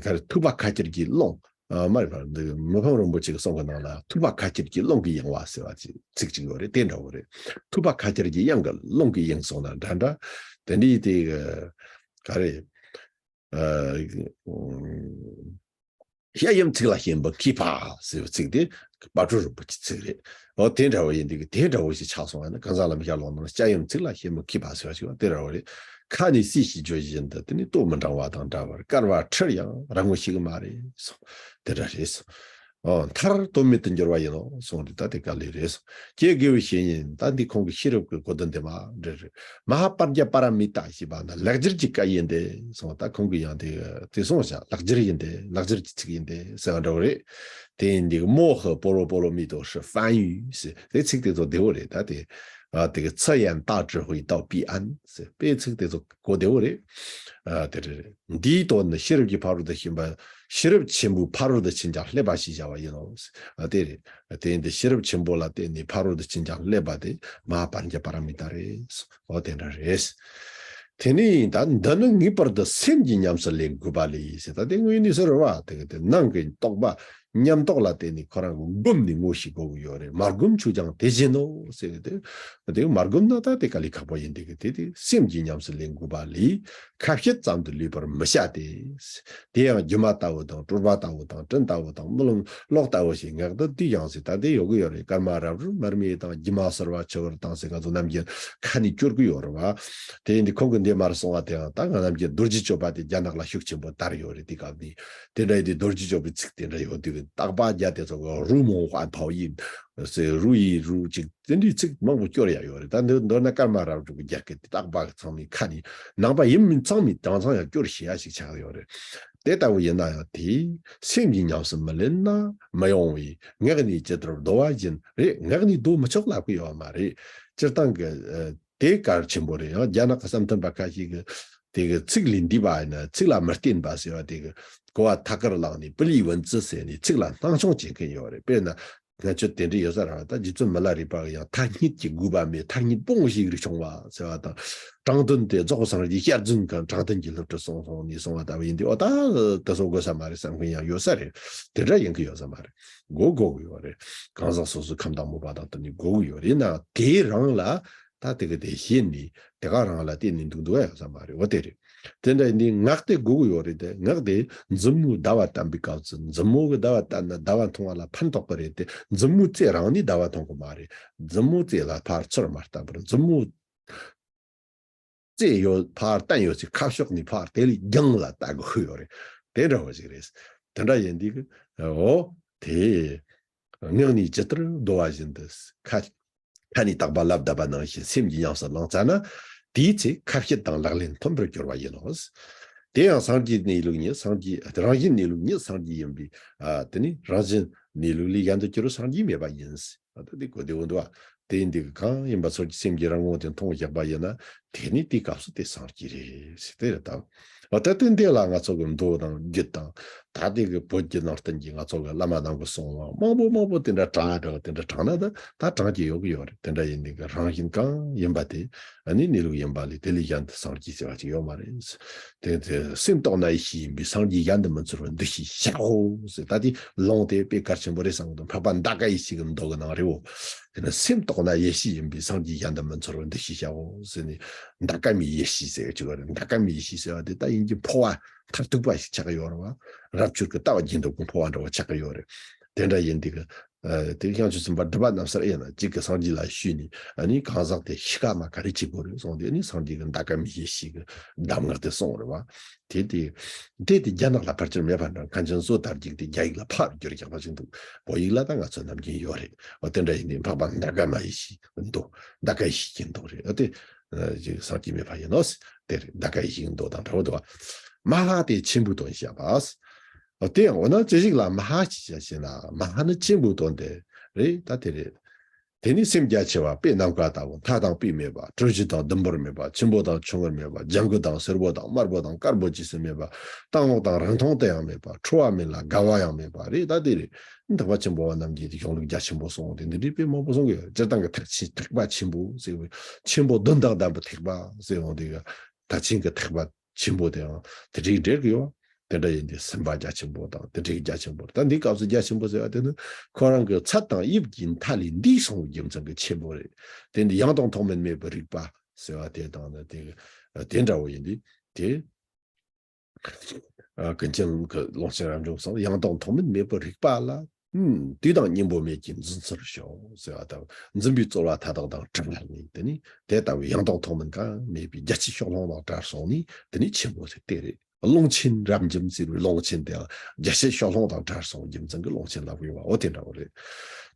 ག་རེ་ཐུབ་པ་ཁ་ཁྱེར་གྱི་ཀློང་། ཨ་མ་རེད་པ། འདི་མི་ཕམ་རིན་པོ་ཆེ་གི་གསུང་གི་ནང་ལ་ཐུབ་པ་ཁ་ཁྱེར་གྱི་ཀློང་གི་དབྱིངས་པ་ཟེར་བ་ཅིག་ཚིག་ཅིག་ཡོད་རེད། དེ་འདྲ་བོ་རེད། ཐུབ་པ་ཁ་ཁྱེར་གྱི་དབྱིངས་ཀྱི་ཀློང་གི་དབྱིངས་གསུངས་ན་འདྲ་འདྲ། དེ་འདྲའི་དེ་ག་རེ། ཨ་ཤ་ཡི་ཚིག་ལ་ཞེན་པའི་མཁས་པ་ཟེར་བའི་ཚིག་དེ་བབ་ཀྲོར་རིན་པོ་ཆེའི་ཚིག་རེད། འོ་དེ་འདྲ་བོ་ཡིན་དུས་ཀྱི་དེ་འདྲ་བོ་ཞིག་ཆགས་སོང་བ་ན། གང་ཟག་ལམ་ཞར་ལོག་ནང་ལ་ཤ་ཡི་ཚིག་ལ་ཞེན་པའི་མཁས་པ་ཟེར་བ་ཞིག་བ་དེ་འདྲ་བོ་རེད། ཁ་ནས་ཟེར་ཞེས་བརྗོད་བཞིན་དུ་དེ་ནི་ལྟོ་མི་འགྲང་བ་དང་འདྲ་བར་བསྐལ་པ་ཁྲིར་ཡང་རི་ངོ་ཤེས་ཀྱི་མ་རེད་གསུངས། དེ་འདྲ་རེད་གསུངས། ཨོ། མཐར་དོན་མེད་དུ་འགྱུར་བ་ཡིན་ནོ་གསུངས་རེད། ད་དེ་ག་ལེ་རེད། ཀྱེ་དགེ་བའི་བཤེས་གཉེན། ད་འདི་ཁོང་གི་ཤེས་རབ་ཀྱི་གོ་དོན་དེ་མ་འདྲེ་རེད། མ་ཧཱ་པྲཛྙཱ་པཱ་ར་མི་ཏཱ་ཞེས་པ་ན་ལེགས་སྦྱར་གྱི་སྐད་ཡིན་ཏེ་གསུངས། ད་ཁོང་གི་ཡང་དེ་དེ་གསུངས་བྱ། ལེགས་སྦྱར་ཡིན་ཏེ། ལེགས་སྦྱར་གྱི་ཚིག་ཡིན་ཏེ་ཟེར་བ་འདྲ་བོ་རེད། དེ་ཡིན་དུས་མོ་ཧི་པོ་རོ་པོ་རོ་མི་ཏོ་ཧྲི་ཧྥན་ཡུས་ཟེར་དེ་ཚིག་དེ་ཚོ་བདེ་བོ་རེད། ད་དེ་ཨ་དེ་གི་ཚེ་ཡན་ཏ་ཀྲི་ཧུའི་ཏའོ་པི་ཨན་ཟེར་དཔེ་ཚིག་དེ་ཚོ་གོ་བདེ་བོ་རེད། ཨ་དེ་རེད། འདིའི་དོན་ནི་ཤེས་རབ་ཀྱི་ཕ་རོལ་ཏུ་ཕྱིན་པ། ཤེས་རབ་ཆེན་པོའི་ཕ་རོལ་ཏུ་ཕྱིན་ཀྱང་སླད་པ་ཞེས་བྱ་བ་ཡིན་ནོ། ཨ་དེ་རེད། དེ་ཡིན་ཏེ་ཤེས་རབ་ཆེན་པོ་ལ་བརྟེན་ནས་ཕ་རོལ་ཏུ་ཕྱིན་ཀྱང་སླད་པ་དེ་མ་ཧཱ་པྲཛྙཱ་པཱ་ར་མི་ཏཱ་རེད། འོ་དེ་འདྲ་རེད། དེ་ནས་ད་འདི་ནི་ངེས་པར་དུ་སེམས་ཀྱིས་ཉམས་སུ་ལེན་དགོས་པ་ལས་ཟེར། ད་དེ་དངོས་ནས་ཟེར་བ་དེ་གི་དེ་ནང་གི་རྟོགས་པ་ཉམས་རྟོགས་ལ་བརྟེན་ནས་ཁོ་རང་གི་བསྒོམས་ནས་ངོ་ཤེས་དགོས་ཀྱི་ཡོད་རེད། མ་བསྒོམས་ཆོས་ཀྱང་དེ་བཞིན་ནོ་ཟེར་གི་དེ། དེ་མ་བསྒོམས་ན་ད་དེ་དཀའ་ལས་ཁག་པོ་ཡིན། དེ་གི་དེ་དེ་སེམས་ཀྱིས་ཉམས་སུ་ལེན་དགོས་པ་ལས་ཁ་བཤད་ཙམ་དུ་ལུས་པར་མི་བྱ་སྟེ། དེ་ཡང་སྒྱུ་མ་ལྟ་བུ་དང་། དྲོད་འབར་ལྟ་བུ་དང་། སྤྲིན་ལྟ་བུ་དང་། རྨི་ལམ་གློག་ལྟ་བུ་ཞིག་ངག་ཏུ་དུས་ཡང་ཟེར། ད་དེ་ཡོད་གི་ཡོད་རེད། སྐར་མ་རབ་རིབ་མར་མེ་དང་། སྒྱུ་མ་ཟེར་བ་འཆི་བར་དང་ཟེར། ང་ཚོ་ནམ་རྒྱུན་ཁ་ནས་སྐྱོར་གི་ཡོད་རེད་བ། དེ་ཡིན་དུས་ཁོང་གིས་འདི་མར་གསུངས་པ་དེའང་ད་ང་ནམ་རྒྱུན་རྡོ་རྗེ་གཅོད་པ་དེ་རྒྱ་ནག་ལ་ཤུགས་ཆེན་པོ་དར་ཡོད་རེད། དེ་སྐབས་ནས་དེ་འདྲ་ཡིན་དུས་རྡོ་རྗེ་གཅོད་པའི་ཚིག་དེ་འདྲ་ཡོད་དུས། རྟག་པ་རྒྱ་དེ་ཚོ་གི་རུ་མོང་ཧྭན་ཕའོ་ཡིན་ཟེར། རུ་ཡི་རུ་ཅིག་དེ་འདྲའི་ཚིག་མང་པོ་སྐྱོར་ཡ་ཡོད་རེད། ད་འདི་མདོར་ན་སྐར་མ་རབ་རིབ་ཀྱི་རྒྱ་སྐད་དེ་རྟག་པ་གི་ཚང་མའི་ཁ་ནས། ནང་པ་ཡིན་མིན་ཚང་མའི་དེང་སང་ཡང་སྐྱོར་ཤེས་ཡ་ཞིག་ཆགས་ཡོད་རེད། དེ་ལྟ་བུ་ཡིན་ན་ཡང་དེ་སེམས་ཀྱིས་ཉམས་སུ་མི་ལེན་ན་མི་ཡོང་བས། ངག་ནས་ཇི་ལྟར་བཟློ་བ་བཞིན་རེད། ངག་ནས་བཟློ་མི་ཆོག་ལབ་གི་ཡོད་མ་རེད། སྤྱིར་བཏང་གི་ཨ་དེ་གལ་ཆེན་པོ་རེད། ཡང་རྒྱ་ནག་གི་བསམ་གཏན་པ་ཁ་ཤས་ཀྱིས་དེ་གི་ཚིག་ལས་འདས་པ་ཡིན་ན། ཚིག་ལ་མི་བརྟེན་པ་ཟེར་བ་དེ་གི་གོ་བ་ཐད་ཀར་བླངས་ནས་པི་ལི་ཝན་ཙི་ཟེར་ནས་ཚིག་ལ་སྣང་ཆུང་བྱེད་མཁན་ཡོད་རེད། དཔེར་ན། ང་ཚོ་དེ་འདྲ་ཡོད་ས་རེད་བ། ད་རྗེ་བཙུན་མི་ལ་རས་པ་གི་ཡང་ཐ་སྙད་ཀྱི་དགོས་པ་མེད། ཐ་སྙད་སྤོང་ཞིག་རིག་བྱུང་བ་ཟེར་བ་དང་། དྲང་དོན་དེ་རྫོགས་སངས་རྒྱས་ཞལ་རྫུན་གང་། དྲང་དོན་གྱི་སློབ་ཁྲིད་སོང་སོང་ནས་སོང་བ་ལྟ་བུ་ཡིན་དུས། འོ་ད་དེ་ཚོ་དགོས་ས་མ་རེད་བསམ་མཁན་ཡང་ཡོད་ས་རེད། དེ་འདྲ་ཡིན་གི་ཡོད་ས་མ་རེད། དགོས་དགོས་གི་ཡོད་རེད། གང་ཟག་སོ་སོའི་ཁམས་དང་མོས་པ་དང་བསྟུན་ནས་དགོས་གི་ཡོད་རེད། ན་དེ་རང་ལ་ད་དེ་གི་དེ་ཤེས་ནས་དེ་ག་རང་ལ་བརྟེན་ནས་འདུག་འདུག་ཡ་ཡོད་ས་མ་རེད། འོ་དེ་རེད། དེ་འདྲ་ཡིན་དུས་ངག་དེ་དགོས་ཀྱི་ཡོད་རེད་དེ། ངག་དེ་མཛུབ་མོས་ཟླ་བ་བསྟན་པའི་སྐབས་སུ། མཛུབ་མོ་གིས་ཟླ་བ་བསྟན་ན་ཟླ་བ་མཐོང་བ་ལ་ཕན་ཐོགས་ཀྱི་རེད་དེ། མཛུབ་མོའི་རྩེ་རང་ནས་ཟླ་བ་མཐོང་གི་མ་རེད། མཛུབ་མོའི་རྩེ་ལ་ཕར་ཚུར་མ་བསྟན་པར། མཛུབ་མོའི་རྩེ་ཡོད་ཕར་བསྟན་ཡོད་ཚེ་ཁ་ཕྱོགས་ནས་ཕར་དེ་ལས་རྒྱང་ལ་ལྟ་དགོས་ཀྱི་ཡོད་རེད། དེ་འདྲ་བ་ཞིག་རེད། དེ་འདྲ་ཡིན་དུས་ཀྱི་འོ་དེ། ངག་ནས་ཇི་ལྟར་བཟློ་བ་བཞིན་དུ། ཁ་ཁ་ནས་བཏགས་པ་ལ་བརྡབས་པ་ནང་བཞིན་སེམས་ཀྱིས་ཉམས་སུ་བླངས་ཚར་ན། དེའི་ཚེ་ཁ་བཤད་དང་ལག་ལེན་མཐུན་པར་གྱུར་པ་ཡིན་ནོ། དེ་ཡང་སངས་རྒྱས་གནས་ལུགས་ཉིད། སངས་རྒྱས་རང་བཞིན་གནས་ལུགས་ཉིད་སངས་རྒྱས་ཡིན་པས། ཨ་དེ་ནི་རང་བཞིན་གནས་ལུགས་ལས་གཞན་དུ་གྱུར་པ་སངས་རྒྱས་མེད་པ་ཡིན། ཨ་ད་འདི་གོ་བདེ་བོ་འདུག་ཨ། དེ་ཡིན་དུས་གང་ཡིན་པ་ཚོར་གྱི་སེམས་ཀྱིས་རང་ངོ་དེ་མཐོང་བཞག་པ་ཡིན་ན། དེ་ནི་དེའི་སྐབས་སུ་དེ་སངས་རྒྱས་རེད་ཟེར་དེ་རེད་དམ། འོ་ད་དེ་འདི་ལ་ང་ཚོ་གི་མདོ་དང་རྒྱུད་དང་། ད་དེ་གི་བོད་བརྒྱུད་ནང་བསྟན་གྱི་ང་ཚོ་གི་བླ་མ་རྣམས་ཀྱིས་གསུངས་པ་མང་པོ་མང་པོ་དེ་འདྲ་དྲངས་ཡ་འདྲ་བ་དེ་འདྲ་དྲངས་ན། ད་ད་དྲངས་ཀྱི་ཡོད་གི་ཡོད་རེད། དེ་འདྲ་ཡིན་དུས་གི་རང་བཞིན་གང་ཡིན་པ་དེ་ཨ་ནི་གནས་ལུགས་ཡིན་པ་ལས་དེ་ལས་གཞན་དུ་སངས་རྒྱས་ཟེར་བ་ཅིག་ཡོད་མ་རེད། དེ་དེ་སེམས་རྟོགས་ན་ཡེ་ཤེས་ཡིན་པས། སངས་རྒྱས་གཞན་དུ་མི་འཚོལ་བར་འདུ་ཤེས་བྱའོ་ཟེར། ད་དེ་ལུང་དེ་དཔེ་གལ་ཆེན་པོ་རེད་བསམ་གི་འདུག་འཕགས་པ་འདའ་ཀ་ཡེ་ཤེས་ཀྱི་མདོ་གི་ནང་རེད་འོ། དེ་ནི་སེམས་རྟོགས་ན་ཡེ་ཤེས་ཡིན་པས། སངས་རྒྱས་གཞན་དུ་མི་འཚོལ་བར་འདུ་ཤེས་བྱའོ་ཟེར་ནས། འདའ་ཀ་མའི་ཡེ་ཤེས་ཟེར་གྱི་ཡོད་རེད། འདའ་ཀ་མའི་ཡེ་ཤེས་ཟེར་བ་དེ་ད་དབྱིན་ཇིའི་འཕོ་བ་མཐར་ཐུག་པ་ཞིག་ཆགས་ཀྱི་ཡོད་རེད་བ། རབ་འབྱོར་གྱི་ལྟ་བ་རྒྱས་འདོད་ཀྱི་འཕོ་བ་འདྲ་བ་ཆགས་ཀྱི་ཡོད་རེད། དེ་འདྲ་ཡིན་དུས་ཀྱི་ཨ་དེ་བྱང་ཆུབ་སེམས་དཔའ་སྒྲུབ་པ་རྣམ་གསལ་ཡིན་ན་གཅིག་གི་སངས་རྒྱས་ལ་ཞུས་ནས། ཨ་ནི་གང་ཟག་དེ་གཤིས་ཀ་མ་ག་རེ་བྱེད་དགོས་རེད་གསུངས་དུས། ཨ་ནི་སངས་རྒྱས་ཀྱི་འདའ་ཀ་མའི་ཡེ་ཤེས་ཀྱི་གདམས་ངག་དེ་གསུངས་རེད་བ། དེ་དེ་དེ་དེ་རྒྱ་ནག་ལ་ཕལ་ཆེར་མེད་པ་འདྲ། མཁན་ཆེན་བསོད་དར་རྒྱས་དེ་རྒྱ་ཡིག་ལ་ཕར་བསྒྱུར་རྒྱག་པ་ཅིག་འདུག་བོད་ཡིག་ལ་ད་ང་ཚོ་ནམ་རྒྱུན་ཡོད་རེད། འོ་དེ་འདྲ་ཡིན་དུས་འཕགས་པ་འདའ་ཀ་མ་ཡེ་ཤེས་མདོ། འདའ་ཀ་ཡེ་ཤེས་ཀྱི་མདོ་རེད། འོ་དེ་ཨ་ཅིག་སངས་རྒྱས་མེད་པ་ཡིན་ནོ། དེ་རེད། འདའ་ཀ་ཡེ་ཤེས་ཀྱི་མདོ་དང་འདྲ་བོ་འདུག་བ། མ་ཧཱ་དེ་ཆེན་པོའི་དོན་བཤད་པ། འོ་དེ་ཡང་འོ་ན་ཅི་ཞིག་ལ་མ་ཧཱ་ཞེས་བྱ་ཞེ་ན། མ་ཧཱ་ནི་ཆེན་པོའི་དོན་དེ་རེད། ད་དེ་རེད། དེ་ནི་སེམས་རྒྱ་ཆེ་བ་དཔེ་ནམ་མཁའ་ལྟ་བུ། མཐའ་དང་དཔེ་མེད་པ། གྲུ་བཞི་དང་ཟླུམ་པོར་མེད་པ། ཆེན་པོ་དང་ཆུང་ངུར་མེད་པ། ལྗང་གུ་དང་སེར་པོ་དང་དམར་པོ་དང་དཀར་པོ་རྗེས་སུ་མེད་པ། སྟེང་འོག་དང་རིང་ཐུང་དུ་ཡང་མེད་པ། ཁྲོ་བ་མེད་ལ་དགའ་བ་ཡང་མེད་པ་རེད། ད་དེ་རེད། ཐེག་པ་ཆེན་པོ་བ་རྣམས་ཀྱིས་དེ་གཞུང་ལུགས་རྒྱ་ཆེན་པོ་གསུངས་ཏེ་འདི་འདྲའི་དཔེ་མང་པོ་གསུང་གི་ཡོད། སྤྱིར་བཏང་གི་ཐེག་ཆེན་ཐེག་པ་ཆེན་པོ་ཟེར་བའི་ཆེན་པོ་བདུན་དང་ལྡན་པའི་ཐེག་པ་ཟེར་ཡོང་དེ་ག་ད་ཆེན་གྱི་ཐེག་པ་ཆེན་པོ་དེའང་དེ་འདྲའི་འགྲེལ་གི་ཡོད། དེ་འདྲ་ཡིན་དུས་སེམས་དཔའ་རྒྱ་ཆེན་པོ་དང་དེ་འདྲའི་རྒྱ་ཆེན་པོ། ད་འདི་སྐབས་སུ་རྒྱ་ཆེན་པོ་ཟེར་བ་དེ་ནི་ཁོ་རང་གི་ཚད་དང་དབྱིབས་ཀྱི་མཐའ་ལས་འདས་སོང་བའི་རྒྱུ་མཚན་གྱི་ཆེན་པོ་རེད། དེ་འདི་ཡང་དག་མཐོང་མིན་མེད་པའི་རིག་པ་ཟེར་བ་དེ་དང་ནི་དེ་དེ་འདྲ་བོ་ཡིན་དུས་དེ། ཨ་ཀུན་མཁྱེན་གྱི་ཀློང་ཆེན་རབ་འབྱམས་སོགས་ཡང་དག་མཐོང་མིན་མེད་པའི་རིག་པ་ལ། ཨུམ། དུས་དང་གཉེན་པོ་མེད་ཀྱང་འཛིན་ཚུལ་ཤོག་ཟེར་བ་ལྟ་བུ། འཛིན་པའི་རྩོལ་བ་མཐའ་དག་དང་བྲལ་ནས་དེ་ནི་དེ་ལྟ་བུའི་ཡང་དག་མཐོང་མིན་གང་མེད་པའི་རྒྱལ་སྤྱིའི་ཕྱོགས་ལྷུང་དང་བྲལ་སོང་ནས་དེ་ནི་ཆེན་པོ་ཟེར་དེ་རེད། ཀློང་ཆེན་རབ་འབྱམས་ཟེར་བའི་ཀློང་ཆེན་དེ་ཡང་རྒྱལ་སྲས་ཤོ་ལོ་ཀ་དང་བྲལ་སོང་རྒྱུ་མཚན་གྱི་ཀློང་ཆེན་ལབ་ཀྱི་ཡོད་པ་འོ་དེ་འདྲ་བོ་རེད།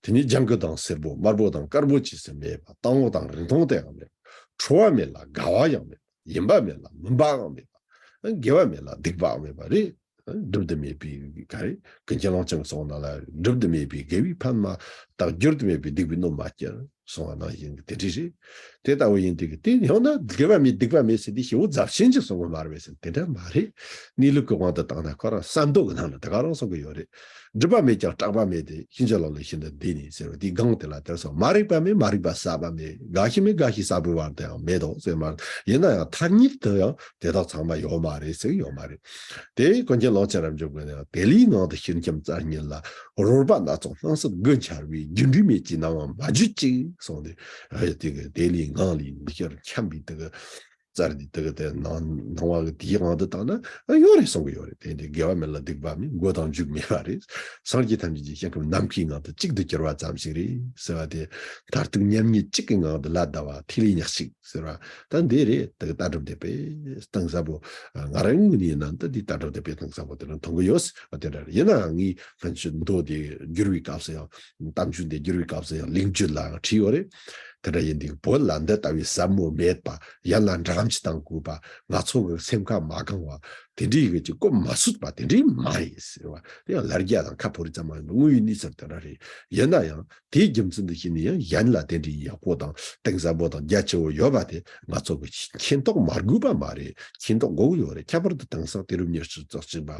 དེ་ནས་ལྗང་གུ་དང་སེར་པོ་དམར་པོ་དང་དཀར་པོ་ཅེས་སུ་མེད་པ། དྭངས་པོ་དང་རིང་ཐུང་དེའང་མེད་པ། ཁྲོ་བ་མེད་ལ་དགའ་བ་ཡང་མེད་པ། ཡིན་པ་མེད་ལ་མིན་པའང་མེད་པ། དགེ་བ་མེད་ལ་སྡིག་པའང་མེད་པ་རེད། སྒྲུབ་ཏུ་མེད་པའི་ག་རེ། ཀུན་མཁྱེན་ཀློང་ཆེན་གྱི་གསུང་ནང་ལ་སྒྲུབ་ཏུ་མེད་པའི་དགེ་བའི་ཕན་མ་དག། བསྒྱུར་དུ་མེད་པའི་སྡིག་པའི་སྣོད་མ་བསྐྱུར་གསུང་བ་ནང་བཞིན་གྱི་དེ་འདྲ་རེད། དེ་ལྟ་བུ་ཡིན་དུས་ཀྱི་དེ་ཡང་ན་དགེ་བ་མེད་སྡིག་པ་མེད་ཟེར་དེ་ཞེ་བོ་རྫབ་ཆེན་གྱི་གསུང་གི་མ་རེད་པས་ཟེར་དེ་འདྲ་མ་རེད། གནས་ལུགས་ཀྱི་དབང་དུ་བཏང་ན་ཁོ་རང་བསམ་མདོ་གི་ནང་ལ་དེ་ག་རང་གསུང་གི་ཡོད་རེད། སྒྲིབ་པ་མེད་ཀྱང་སྐྲག་པ་མེད་དེ། ཕྱིན་ཅི་ལོག་ལས་ཤིན་ཏུ་འདས་ནས་ཟེར་བ་དེའི་སྒང་དེ་ལ་དེར་སོང་མ་རིག་པ་མེད། མ་རིག་པ་ཟད་པ་མེད། རྒ་ཤི་མེད། རྒ་ཤི་ཟད་པའི་བར་དུ་ཡང་མེད་དོ་ཟེར་མ་ཡིན་ན་ཡང་ཐ་སྙད་དུ་ཡང་དེ་དག་ཚང་མ་ཡོད་མ་རེད་ཟེར་ཡོད་མ་རེད། དེ་ཀུན་མཁྱེན་ཀློང་ཆེན་རབ་འབྱམས་ཀྱིས་ནི་དེ་ལས་ངང་དུ་ཞིང་ཁྱིམ་རྩྭ་ཉིད་ལ། རོལ་པ་སྣ་ཚོགས་སྣང་སྲིད་དགུ་འཆར་བའི། རྒྱུ་འབྲས་མེད་ཅེས་སྣང་བ་མ་བརྗོད་ཅིག་གསུངས་ཏེ། ཨ་དེ་གི་དེ་ལས་ངང་ལས་མི་ཤར་འཁྱམས་པའི་དེ་གི་རྩྭ་འདི་དེ་གི་དེ་སྣང་སྣང་བ་གི་དེའི་དབང་དུ་བཏང་ན་ཨ་ཡོད་རེད་གསུང་གི་ཡོད་རེད། དེ་འདི་དགེ་བ་མེད་ལ་སྡིག་པ་མེད། མགོ་དང་མཇུག་མེད་པ་རེད། སངས་རྒྱས་ཐམས་ཅད་ཀྱི་ཞིང་ཁམས་ནམ་མཁའི་ངང་དུ་གཅིག་ཏུ་གྱུར་པ་ཙམ་ཞིག་རེད་ཟེར་བ་དེ། མཐར་ཐུག་མཉམ་ཉིད་གཅིག་གི་ངང་དུ་ལ་བཟླ་བ་ཐིག་ལེ་ཉག་གཅིག་ཟེར་བ། ད་འདི་རེད། ད་ལྟ་གྲུབ་བསྡད་པའི་གཏིང་ཟབ་པོ། ང་རང་ངོས་ནས་ཡིན་ན་ད་འདི་ལྟ་གྲུབ་བསྡད་པའི་གཏིང་ཟབ་པོ་དེ་རང་མཐོང་གི་ཡོད། དེ་འདྲ་ཡིན་ནའང་ངས་སྔོན་ཆད་མདོ་དེ་བསྒྱུར་བའི་སྐབས་སུ་ཡང་། གཏམ་རྒྱུད་འདི་བསྒྱུར་བའི་སྐབས་སུ་ཡང་ལེགས་བཅུད་ལའང་བྲིས་ཡོད་རེད། དེ་འདྲ་ཡིན་དུས་བོད་ལ་འདི་ལྟ་བུའི་ཟབ་མོ་མེད་པ། ཡན་ལ་འབྲང་ཆུ་དང་བཀོད་པ། ང་ཚོ་གི་སེམས་ཁ་མ་གང་བ། དེ་འདྲའི་གི་ཅིག་གོ་མ་ཚོད་པ་དེ་འདྲའི་མ་རེད་ཟེར་བ་དེ་ཡང་ལར་རྒྱ་དང་ཁ་ཕོ་རི་ཙམ་མ་ཡིན་པ་དངོས་ཡོད་གནས་ཚུལ་དེ་འདྲ་རེད། ཡིན་ན་ཡང་། དེའི་རྒྱུ་མཚན་དུ་བྱས་ནས་ཡང་ཡན་ལ་དེ་འདྲའི་ཡག་པོ་དང་གཏིང་ཟབ་པོ་དང་རྒྱ་ཆེ་བོ་ཡོད་པ་དེ་ང་ཚོ་གི་མཁྱེན་རྟོགས་མ་དགོས་པ་མ་རེད། མཁྱེན་རྟོགས་དགོས་ཀྱི་ཡོད་རེད། ཁྱད་པར་དུ་དེང་སང་དུས་རབས་ཉེར་གཅིག་པ་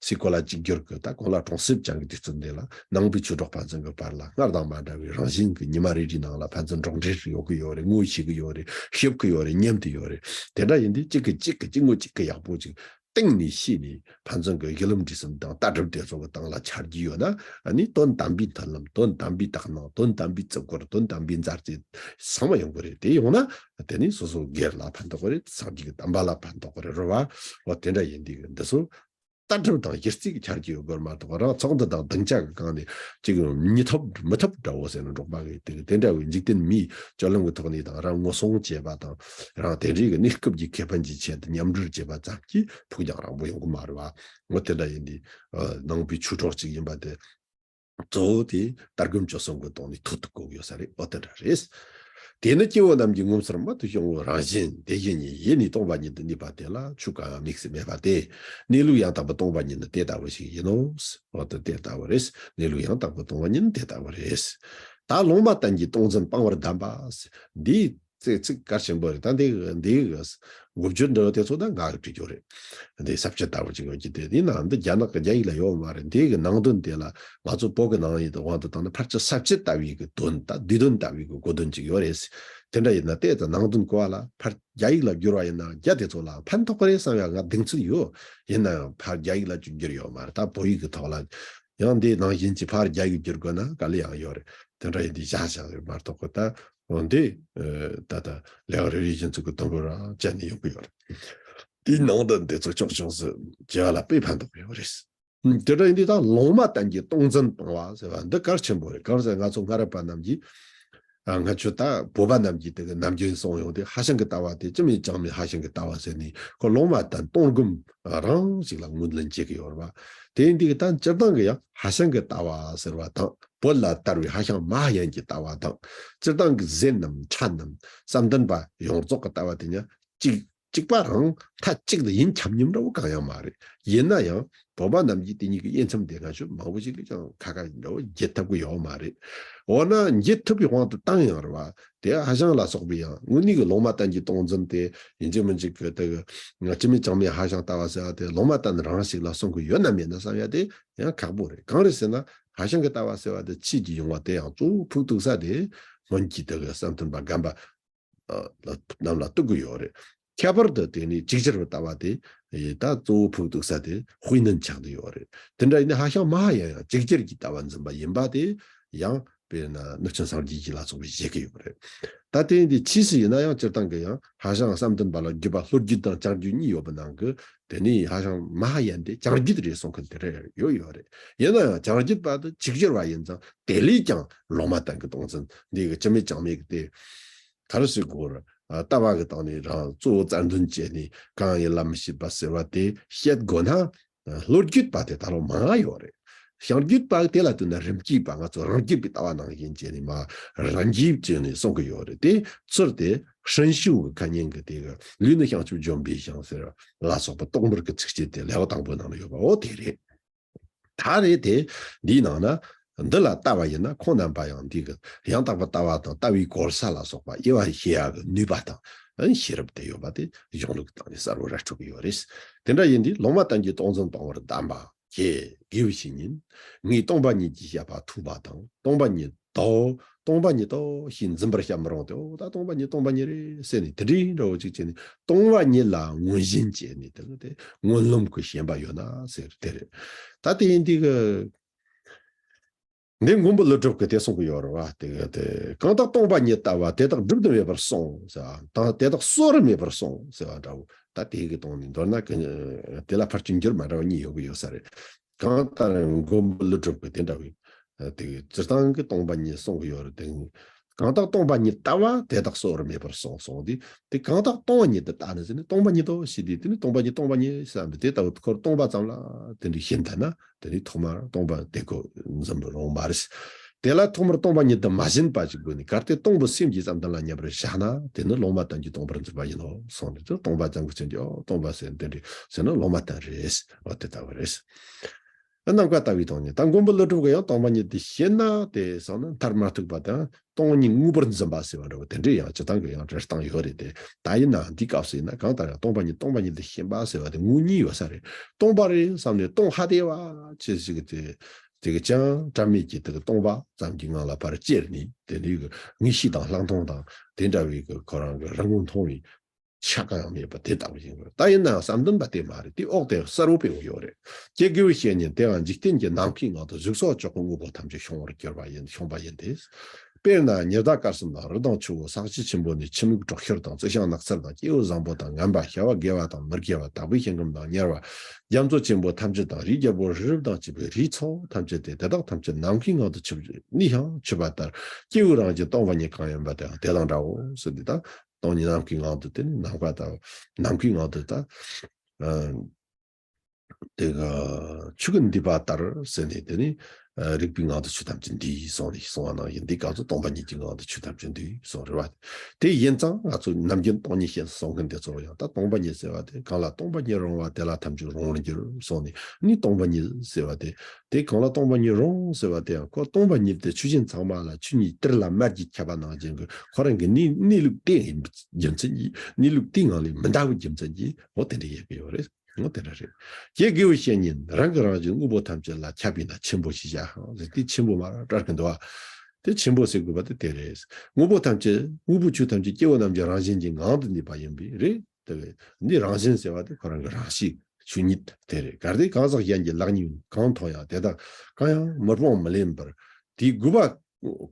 སི་ཀོ་ལ་གཅིག་གྱུར་གྱི་ད་གོང་ལ་གྲོང་གསེབ་ཅན་གྱི་དུས་ཚོད་འདི་ལ་ནང་པའི་ཆོས་གྲོགས་ཕན་ཚུན་གྱི་བར་ལ་སྔར་དང་མ་འདྲ་བའི་རང་བཞིན་གྱི་ཉི་མ་རེ་རེའི་ནང་ལ་ཕན་ཚུན་འགྲོགས་འདྲིས་ཡོད་ཀྱི་ཡོད་རེད། ངོ་ཤེས་ཀྱི་ཡོད་རེད། ཤེས་ཀྱི་ཡོད་རེད། མཉམ་དུ་ཡོད་རེད། དེ་འདྲ་ཡིན་དུས་གཅིག་གིས་གཅིག་གི་གཅིག་ངོ་གཅིག་གི་ཡག་པོ་ཅིག་སྟེང་ནས་ཤེས་ནས་ཕན་ཚུན་གྱི་གཞི་ལམ་འབྲས་གསུམ་དང་ལྟ་གྲུབ་དེ་ཚོ་གི་སྟེང་ལ་འཆར་གྱི་ཡོད་ན་ཨ་ནི་དོན་དམ་པའི་མཐུན་ལམ། དོན་དམ་པའི་དག་སྣང་། དོན་དམ་པའི་བརྩི་བཀུར། དོན་དམ་པའི་མཛའ་བརྩེ་ཚང་མ་ཡོང་གི་རེད། དེ་ཡོང་ན་དེ་ནི་སོ་སོ་སྒེར་ལ་ཕན་ཐོགས་གི་རེད། སངས་རྒྱས་ཀྱི་བསྟན་པ་ལ་ཕན་ཐོགས་གི་རེད། རེད་བ། འོ་དེ་འདྲ་ཡིན་དུས་འདི་ཚོ་ལྟ་གྲུབ་དང་གཞི་རྩའི་གི་འཆར་གྱི་ཡོད་དགོས་མ་གཏོགས་རང་ཚོགས་འདུ་དང་སྡིངས་ཆ་གི་སྒང་ནས་ཅིག་མི་ཐོབ་མི་ཐོབ་འདྲ་བོ་ཟེར་ན་འགྲོགས་པ་གི་དེ་དེ་འདྲ་བའི་འཇིག་རྟེན་མིའི་སྤྱོད་ལམ་གྱི་ཐོག་ནས་དང་རང་ངོ་སྲུང་བྱེད་པ་དང་རང་དེ་འདྲའི་གི་གནས་སྐབས་ཀྱི་ཁེ་ཕན་གྱི་ཆེད་དུ་མཉམ་འབྲེལ་བྱེད་པ་ཙམ་གྱིས་ཕུགས་རྒྱང་རིང་པོ་ཡོང་གི་མ་རེད་བ། འོ་དེ་འདྲ་ཡིན་དུས་ནང་པའི་ཆོས་གྲོགས་ཅིག་ཡིན་པ་དེ་གཙོ་བོ་དེ་ལྟ་སྒོམ་སྤྱོད་གསུམ་གྱི་ཐོག་ནས་ཐུགས་དུ་བཀོད་ཡོད་ས་རེད། འོ་དེ་འདྲ་རེད། དེ་ནི་སྐྱེ་བོ་རྣམས་ཀྱི་ངོ་མཚར་རྨད་དུ་བྱུང་བའི་རང་བཞིན་དེ་བཞིན་ཉིད་ཡེ་ནས་སྟོང་པ་ཉིད་དུ་གནས་པ་དེ་ལ་ཆོས་གང་ཡང་དམིགས་སུ་མེད་པ་སྟེ། གནས་ལུགས་ཡང་དག་པར་སྟོང་པ་ཉིད་ནི་དེ་ལྟ་བུ་ཞིག་ཡིན་ནོ། འོ་དེ་དེ་ལྟ་བུ་རེད། གནས་ལུགས་ཡང་དག་པར་སྟོང་པ་ཉིད་ནི་དེ་ལྟ་བུ་རེད། ད་ལུང་མ་བསྟན་གྱི་སྟོང་འཛིན་སྤང་བར་གདམས་པ། འདིའི་ཚིག་ཚིག་གལ་ཆེན་པོ་རེད། ད་འདི་འདི་མགོ་བརྗོད་འདྲ་བོ་དེ་ཚོ་ད་ང་གིས་བྲིས་རྒྱུ་རེད། འདི་ས་བཅད་ལྟ་བུ་ཅིག་ཡོད་ཀྱི་དེ་འདི་ནང་འདི་རྒྱ་ནག་གི་རྒྱ་ཡིག་ལ་ཡོད་མ་རེད། འདི་གི་ནང་དོན་དེ་ལ་ང་ཚོ་བོད་ཀྱི་ནང་ཡིག་དང་དབང་དུ་བཏང་ན་ཕལ་ཆེར་ས་བཅད་ལྟ་བུའི་གི་དོན་ད་བསྡུས་དོན་ལྟ་བུའི་གི་གོ་དོན་ཅིག་ཡོད་རེད། དེ་འདྲ་ཡིན་ན་དེ་ད་ནང་དོན་གོ་བ་ལ་ཕར་རྒྱ་ཡིག་ལ་བསྒྱུར་བ་ཡིན་ན་རྒྱ་དེ་ཚོ་ལ་ཕན་ཐོགས་ཀྱི་རེད་བསམ་ཡ་ང་གདེང་ཚོད་ཡོད། ཡིན་ན་ཡང་ཕར་རྒྱ་ཡིག་ལ་ཅིག་བསྒྱུར་ཡོད་མ་རེད། ད་བོད་ཡིག་གི་ཐོག་ལ་ཡང་འདི་ནང་བཞིན་གྱི་ཕར་རྒྱ་ཡིག་བསྒྱུར་དགོས་ན་དཀའ་ལས་ཡང་ཡོད་རེད། དེ་འདྲ་ཡིན་དུས་བཞག་བཞག་ཡོད་མ་གཏོགས་གི་ད། འོན་ཏེ། ད་ལྟ་ལས་རེ་རེ་བཞིན་ཚུལ་གྱི་དུམ་བུ་རང་བཅད་ནས་ཡོང་གི་ཡོད་རེད། དེའི་ནང་དུ་འདི་ཚོ་ཕྱོགས་ཕྱོགས་སུ་བྱེད་པ་ལ་དཔེ་ཕན་ཐོགས་ཡོད་རེད། དེ་འདྲ་ཡིན་དུས་ད་ལུང་མ་བསྟན་གྱི་སྟོང་འཛིན་སྤང་བ་ཟེར་བ་འདི་གལ་ཆེན་པོ་རེད། གང་ཟེར་ང་ཚོ་སྔ་རབས་པ་རྣམས་ཀྱིས། ང་ཚོ་ད་བོད་པ་རྣམས་ཀྱིས་དེ་གི་ནམ་རྒྱུན་གསུངས་ཡོང་དུས་ཧྭ་ཤང་གི་ལྟ་བ་དེ་ཅི་མིན་ཅང་མིན་ཧྭ་ཤང་གི་ལྟ་བ་ཟེར་ནས་ཁོ་ལུང་མ་བསྟན་སྟོང་སྒོམ་རང་ཞིག་ལ་ངོས་ལེན་བྱེད་ཀྱི་ཡོད་རེད་བ། དེ་ཡིན་དུས་ད་སྤྱིར་བཏང་གི་ཡང་ཧྭ་ཤང་གི་ལྟ་བ་ཟེར་བ་དང་། བོད་ལ་དར་བའི་ཧྭ་ཤང་མ་ཧཱ་ཡན་གྱི་ལྟ་བ་དང་། སྤྱིར་བཏང་གི་ཟན་ནམ་ཁྲ་ནམ་བསམ་གཏན་པ་ཡོངས་རྫོགས་ཀྱི་ལྟ་བ་དེ་ཉིད་གཅིག་གཅིག་པ་རང་མཐའ་གཅིག་ཏུ་ཡིན་ཁྱབ་མཉམ་འདྲ་བོ་གང་ཡང་མ་རེད། ཡིན་ན་ཡང་བོད་པ་རྣམས་ཀྱིས་དེ་གཉིས་ཀྱི་དབྱེ་མཚམས་དེ་སྔ་ཤོས་མང་པོ་ཞིག་གིས་ཀྱང་ཁ་ཁ་འདྲ་བོ་འབྱེད་ཐུབ་ཀྱི་ཡོད་མ་རེད། འོ་ན་འབྱེད་ཐུབ་པའི་དབང་དུ་བཏང་ཡང་རེད་བ། དེ་ཧྭ་ཤང་ལ་སོགས་པའི་ཡང་དངོས་གནས་ཀྱི་ལུང་མ་བསྟན་གྱི་སྟོང་འཛིན་དེ་ཡིན་གཅིག་མིན་གཅིག་གི་དེ་གི་ཅི་མིན་ཅང་མིན་ཧྭ་ཤང་ལྟ་བ་ཟེར་བ་དེ་ལུང་མ་བསྟན་རང་ཞིག་ལ་གསུང་གི་ཡོད་ན་མེད་ན་བསམ་ཡ་དེ་ཡང་ཁག་པོ་རེད། གང་རེད་ཟེར་ན་ཧྭ་ཤང་གི་ལྟ་བ་ཟེར་བ་དེ་ཆོས་ཀྱི་ཡོང་བ་དེ་ཡང་གཙོ་བོ་ཕུགས་གཏུགས་ས་དེ་སྔོན་གྱི་དེ་གི་བསམ་གཏན་པ་རྒན་པ་རྣམས་ལ་གཏུགས་ཀྱི་ཡོད་རེད། ཁྱད་པར་དུ་དེ་ནི་ཅིག་ཅར་བའི་ལྟ་བ་དེ་ད་གཙོ་བོ་ཕུགས་གཏུགས་ས་དེ་དཔེ་སྣོན་ཆགས་བསྡད་ཡོད་རེད། དེ་འདྲ་ཡིན་ན་ཧྭ་ཤང་མ་ཧཱ་ཡན་ཡང་ཅིག་ཅར་གྱི་ལྟ་བ་འཛིན་པ་ཡིན་པ་དེ་ཡང་དཔེར་ན་གནུབས་ཆེན་སངས་རྒྱས་ཀྱིས་ལ་སོགས་པས་བཞེད་ཀྱི་ཡོད་རེད། ད་དེ་ཡིན་དུས་ཕྱིས་སུ་ཡིན་ན་ཡང་སྤྱིར་བཏང་གི་ཡང་ཧྭ་ཤང་བསམ་གཏན་པ་ལ་བརྒྱུད་པ་ལྷོ་རྒྱུད་དང་བྱང་རྒྱུད་གཉིས་ཡོད་པའི་ནང་གི་དེ་ནི་ཧྭ་ཤང་མ་ཧཱ་ཡན་དེ་བྱང་རྒྱུད་རེད་གསུང་མཁན་དེ་རེད་ཡོད་ཡོད་རེད། ཡིན་ན་ཡང་བྱང་རྒྱུད་པ་དེ་ཅིག་ཅར་བ་ཡིན་ཙང་དེ་ལས་ཀྱང་ལུང་མ་བསྟན་གྱི་སྟོང་འཛིན་འདི་གི་ཅི་མེད་ཅང་མེད་ཀྱི་དེ་ག་རེ་ཟེར་དགོས་རེད། ལྟ་བ་གི་སྟེང་ནས་རང་གཙོ་བོ་རྩལ་འདོན་བྱས་ནས་གང་ཡིན་ལ་མི་བྱེད་པ་ཟེར་བ་དེ་བཤད་དགོས་ན། བློ་རྒྱུད་པ་དེ་ད་ལོ་མང་ང་ཡོད་རེད། བྱང་རྒྱུད་པ་དེ་ལ་ལྟོས་ན་རིམ་གྱིས་པ་ང་ཚོ་རང་རྒྱུད་པའི་ལྟ་བ་ནང་བཞིན་བྱས་ནས་མ་རང་རྒྱུད་བྱས་ནས་གསུང་གི་ཡོད་རེད། དེ་ཚུར་དེ་ཧྲན་ཤུ་གི་ཁ་ཉིན་གི་དེ་གི་ལུས་ནི་བྱང་ཆུབ་ལྗོན་པའི་ཞིང་ཟེར་ལ་སོགས་པ་སྟོང་པར་གི་ཚིགས་བཅད་དེ་ལེའུ་དང་པོའི་ནང་ལ་ཡོད་པ་འོ་དེ་རེད། ད་རེད་དེ། འདིའི་ནང་ན། འདི་ལ་ལྟ་བ་ཡིན་ན་ཁོང་རྣམ་པ་ཡང་འདི་གི་ཡང་དག་པར་ལྟ་བ་དང་ལྟ་བའི་གོལ་ས་ལ་སོགས་པ་དབྱེ་བ་ཕྱེ་ཡག་གི་ནུས་པ་དང་ཤེས་རབ་དེ་ཡོད་པ་དེ་གཞུང་ལུགས་སྟེང་ནས་གསལ་བོ་ར་འཕྲོད་ཀྱི་ཡོད་རེད། དེ་འདྲ་ཡིན་དུས་སློབ་མ་ཐམས་ཅད་སྟོང་འཛིན་སྤང་བར་གདམས་པ། ཁྱེད་དགེ་བའི་བཤེས་གཉེན། ངས་སྟོང་པ་ཉིད་ཀྱི་བཤད་པ་ཐོས་པ་དང་སྟོང་པ་ཉིད་དོ། སྟོང་པ་ཉིད་དོ་ཞེས་འཛིན་པར་བྱ་མི་རུང་སྟེ། འོ་ད་སྟོང་པ་ཉིད་སྟོང་པ་ཉིད་རེད་ཟེར་ནས་དེ་འདྲའི་འདྲ་བོ་ཅིག་བྱས་ནས་སྟོང་པ་ཉིད་ལ་ངོས་འཛིན་བྱས་ནས་དེ་ལ་དེ་ངོས་ལོམ་གྱི་ཞེན་པ་ཡོད་ན་ཟེར་དེ་རེད། ད་དེ་ཡིན་དུས་ཀྱི། འདི་མགོན་པོ་ཀླུ་སྒྲུབ་ཀྱིས་དེ་གསུང་གི་ཡོད་རེད་བ། དེ་དེ་གང་དག་སྟོང་པ་ཉིད་ལྟ་བ་དེ་དག་སྒྲུབ་ཏུ་མེད་པར་གསུངས་ཟེར་བ་དང་དེ་དག་གསོ་བར་མེད་པར་གསུངས་ཟེར་བ་འདྲ་བོ། ད་དེ་གི་སྟེང་ནས་མདོར་ན་གི་དེ་ལ་ཕར་ཕྱིན་འགྱུར་མ་འདྲ་བ་གཉིས་ཡོད་གི་ཡོད་ས་རེད། གང་ལྟར་མགོན་པོ་ཀླུ་སྒྲུབ་ཀྱིས་དེ་འདྲ་བའི་དེ་གི་སྤྱིར་བཏང་གི་སྟོང་པ་ཉིད་གསུང་གི་ཡོད་རེད་དེ། གང་དག་སྟོང་པ་ཉིད་ལྟ་བ་དེ་དག་གསོ་བར་མེད་པར་གསུངས་སོང་དུས་དེ་གང་དག་སྟོང་པ་ཉིད་དུ་ལྟ་ནི་ཟེར་ནས་སྟོང་པ་ཉིད་དོ་ཞེས་དུས་དེ་ནི་སྟོང་པ་ཉིད་སྟོང་པ་ཉིད་བསམ་པས་དེ་ལྟ་བུ་ཁོར་སྟོང་པ་ཙམ་ལ་དེ་འདྲའི་ཞེན་ལྟ་ན་དེ་ནི་ཐོག་མར་སྟོང་པ་དེ་ཁོ་འཛིན་པ་རུང་མ་རེད། དེ་ལ་ཐོག་མར་སྟོང་པ་ཉིད་དུ་མ་ཞེན་པ་ཅིག་དགོས་ནས་གལ་ཏེ་སྟོང་པའི་སེམས་ཀྱི་བསམ་གཏན་ལ་མཉམ་པར་བཞག་ན་དེ་ནི་སློབ་མ་བསྟན་གྱི་སྟོང་པར་འཛིན་པ་ཡིན་ནོ་གསུངས་ནས་དེ་སྟོང་པ་ཙམ་གྱི་སེམས་ཀྱི་ཨོ་སྟོང་པ་ཟེར་དེ་འདྲའི་ཟེར་ན་སློབ་མ་བསྟན་རེད། ཨོ་དེ་ལྟ་བུ་རེད། རྣམ་དཀར་ལྟ་བུའི་སྟེང་ནས་ད་མགོན་པོ་ཀླུ་སྒྲུབ་ཀྱིས་ཡང་སྟོང་པ་ཉིད་དུ་ཞེན་ན་དེ་སོང་ན་མཐར་མ་ཐུག་པ་དང་སྟོང་ཉིད་ངེས་པར་འཛིན་པ་ཟེར་བ་འདྲ་བོ་དེ་འདྲའི་ཡང་སྤྱིར་བཏང་གི་ཡང་འགྲེལ་སྟངས་ཡོད་རེད་དེ། ད་ཡིན་ནའང་འདིའི་སྐབས་སུ་ཡིན་ན་གང་ལྟར་ཡང་སྟོང་པ་ཉིད་སྟོང་པ་ཉིད་དུ་ཞེན་པ་ཟེར་བ་དེ་ངོ་གཉིས་ཡོད་ས་རེད། སྟོང་པ་རེད་བསམ་ནས་སྟོང་ཧ་དེ་བ་ཅེས་ཞིག་དེ་དེ་གི་ཅང་བཀྲ་མེད་ཀྱི་དེ་གི་སྟོང་པ་ཙམ་གྱི་ངང་ལ་ཕར་བཅེར་ནས་དེ་འདྲའི་གི་ངེས་ཤེས་དང་ལྷག་མཐོང་དང་དེ་འདྲ་བའི་གི་ཁོ་རང་གི་རང་ངོ་མཐོང་བའི་ཆ་གང་ཡང་མེད་པ་དེ་ལྟ་བུ་ཡིན་དགོས། ད་ཡིན་ནའང་བསམ་འདུན་པ་དེ་མ་རེད། དེ་འོག་དེ་གསལ་བོ་སྤེལ་བ་ཡོད་རེད། ཀྱེ་དགེ་བའི་བཤེས་གཉེན། དེའང་འཇིག་རྟེན་གྱི་ནམ་མཁའི་ངང་དུ་གཟུགས་སོགས་ཆོས་སྐུ་དངོས་པོ་ཐམས་ཅད་ཤོང་བར་གྱུར་པ་ཡིན་ཤོང་བ་ཡིན་ཏེ། དཔེར་ན་ཉི་ཟླ་སྐར་གསུམ་དང་རི་དང་ཆུ་བོ་ས་གཞི་ཆེན་པོ་ནས་ཁྱི་མིག་སྒྲོག་ཤར་དང་རྩི་ཤིང་ནགས་ཚལ་དང་སྐྱེས་བུ་བཟང་པོ་དང་ངན་པ་བྱ་བ་དགེ་བ་དང་མི་དགེ་བ་དག་པའི་ཞིང་ཁམས་དང་དམྱལ་བ་རྒྱ་མཚོ་ཆེན་པོ་ཐམས་ཅད་དང་རིའི་རྒྱལ་པོ་རི་རབ་དང་བཅས་པའི་རིའི་ཚོགས་ཐམས་ཅད་དེ་དེ་དག་ཐམས་ཅད་ནམ་མཁའི་ངང་དུ་ཆུད་ནས་ཀྱང་ཆུད་པ་ལྟར་སྐྱེས་བུ་རང་བཞིན་སྟོང་པ་ཉིད་གང་ཡིན་པ་དེའང་དེ་དང་འདྲའོ་ཟེར་ཏེ། ད་སྟོང་ཉིད་ནམ་མཁའི་ངང་དུ་དེ་ནི་ནམ་མཁའ་ལྟ་བུ་ནམ་མཁའི་ངང་དུ་ད་ཨ་དེ་ག་ཆུ་ཀུན་འདུས་པ་ལྟར་ཟེར་ནས་དེ་ནི་ཨ་རིག་པའི་ངང་དུ་ཆོས་ཐམས་ཅད་འདུས་གསུངས་ནས་གསུངས་པ་ནང་བཞིན་འདི་གང་ཚོ་སྟོང་པ་ཉིད་ཀྱི་ངང་དུ་ཆོས་ཐམས་ཅད་འདུས་གསུངས་རེད་བ། དེ་ཡིན་ཙང་ང་ཚོ་ནམ་རྒྱུན་སྟོང་ཉིད་ཤེས་གསུང་མཁན་དེ་ཚོ་ཡང་ད་སྟོང་པ་ཉིད་ཟེར་བ་དེ་གང་ལ་སྟོང་པ་ཉིད་རུང་བ་དེ་ལ་ཐམས་ཅད་རུང་བར་འགྱུར་གསུངས་ནས་ནི་སྟོང་པ་ཉིད་ཟེར་བ་དེ། དེ་གང་ལ་སྟོང་པ་ཉིད་རུང་ཟེར་བ་དེ་ཡང་ཁོ་སྟོང་པ་ཉིད་དེ་ཆོས་ཅན་ཚང་མ་ལ་ཆོས་ཉིད་གཏེར་ལ་སྨྲ་རྒྱུའི་ཁྱབ་པ་ནང་བཞིན་གྱི་ཁོ་རང་གི་གནས་གནས་ལུགས་དེ་ཡིན་པའི་རྒྱུ་མཚན་གྱིས་གནས་ལུགས་དེའི་ངང་ལས་མི་འདའ་བའི་རྒྱུ་མཚན་གྱིས་འོ་དེ་འདྲ་ཡོད་ཀྱི་ཡོད་རེད། འོ་དེ་འདྲ་རེད། ཀྱེ་དགེ་བའི་བཤེས་གཉེན། རང་གི་རང་བཞིན་དངོས་པོ་ཐམས་ཅད་ལ་ཁྱབ་པས་ན་ཆེན་པོ་ཞེས་བྱ་ཧང་ཟེར་དེ་ཆེན་པོ་མར་བཀྲལ་གི་འདུག་བ། དེ་ཆེན་པོ་ཟེར་དགོས་པ་དེ་དེ་རེད། དངོས་པོ་ཐམས་ཅད་དངོས་པོ་ཆོས་ཐམས་ཅད་སྐྱེ་བོ་རྣམས་ཀྱི་རང་བཞིན་གྱི་ངང་དུ་གནས་པ་ཡིན་པས་རེད། དེ་བས་འདི་རང་བཞིན་ཟེར་བ་དེ་ཁོ་རང་གི་རང་གཤིས་ཆོས་ཉིད་དེ་རེད། གལ་ཏེ་གང་ཟག་གཞན་གྱི་ལག་གཉིས་གང་མཐོང་ཡང་དེ་དག་གང་ཡང་མི་སྤང་མི་ལེན་པར་དེའི་གུས་པ་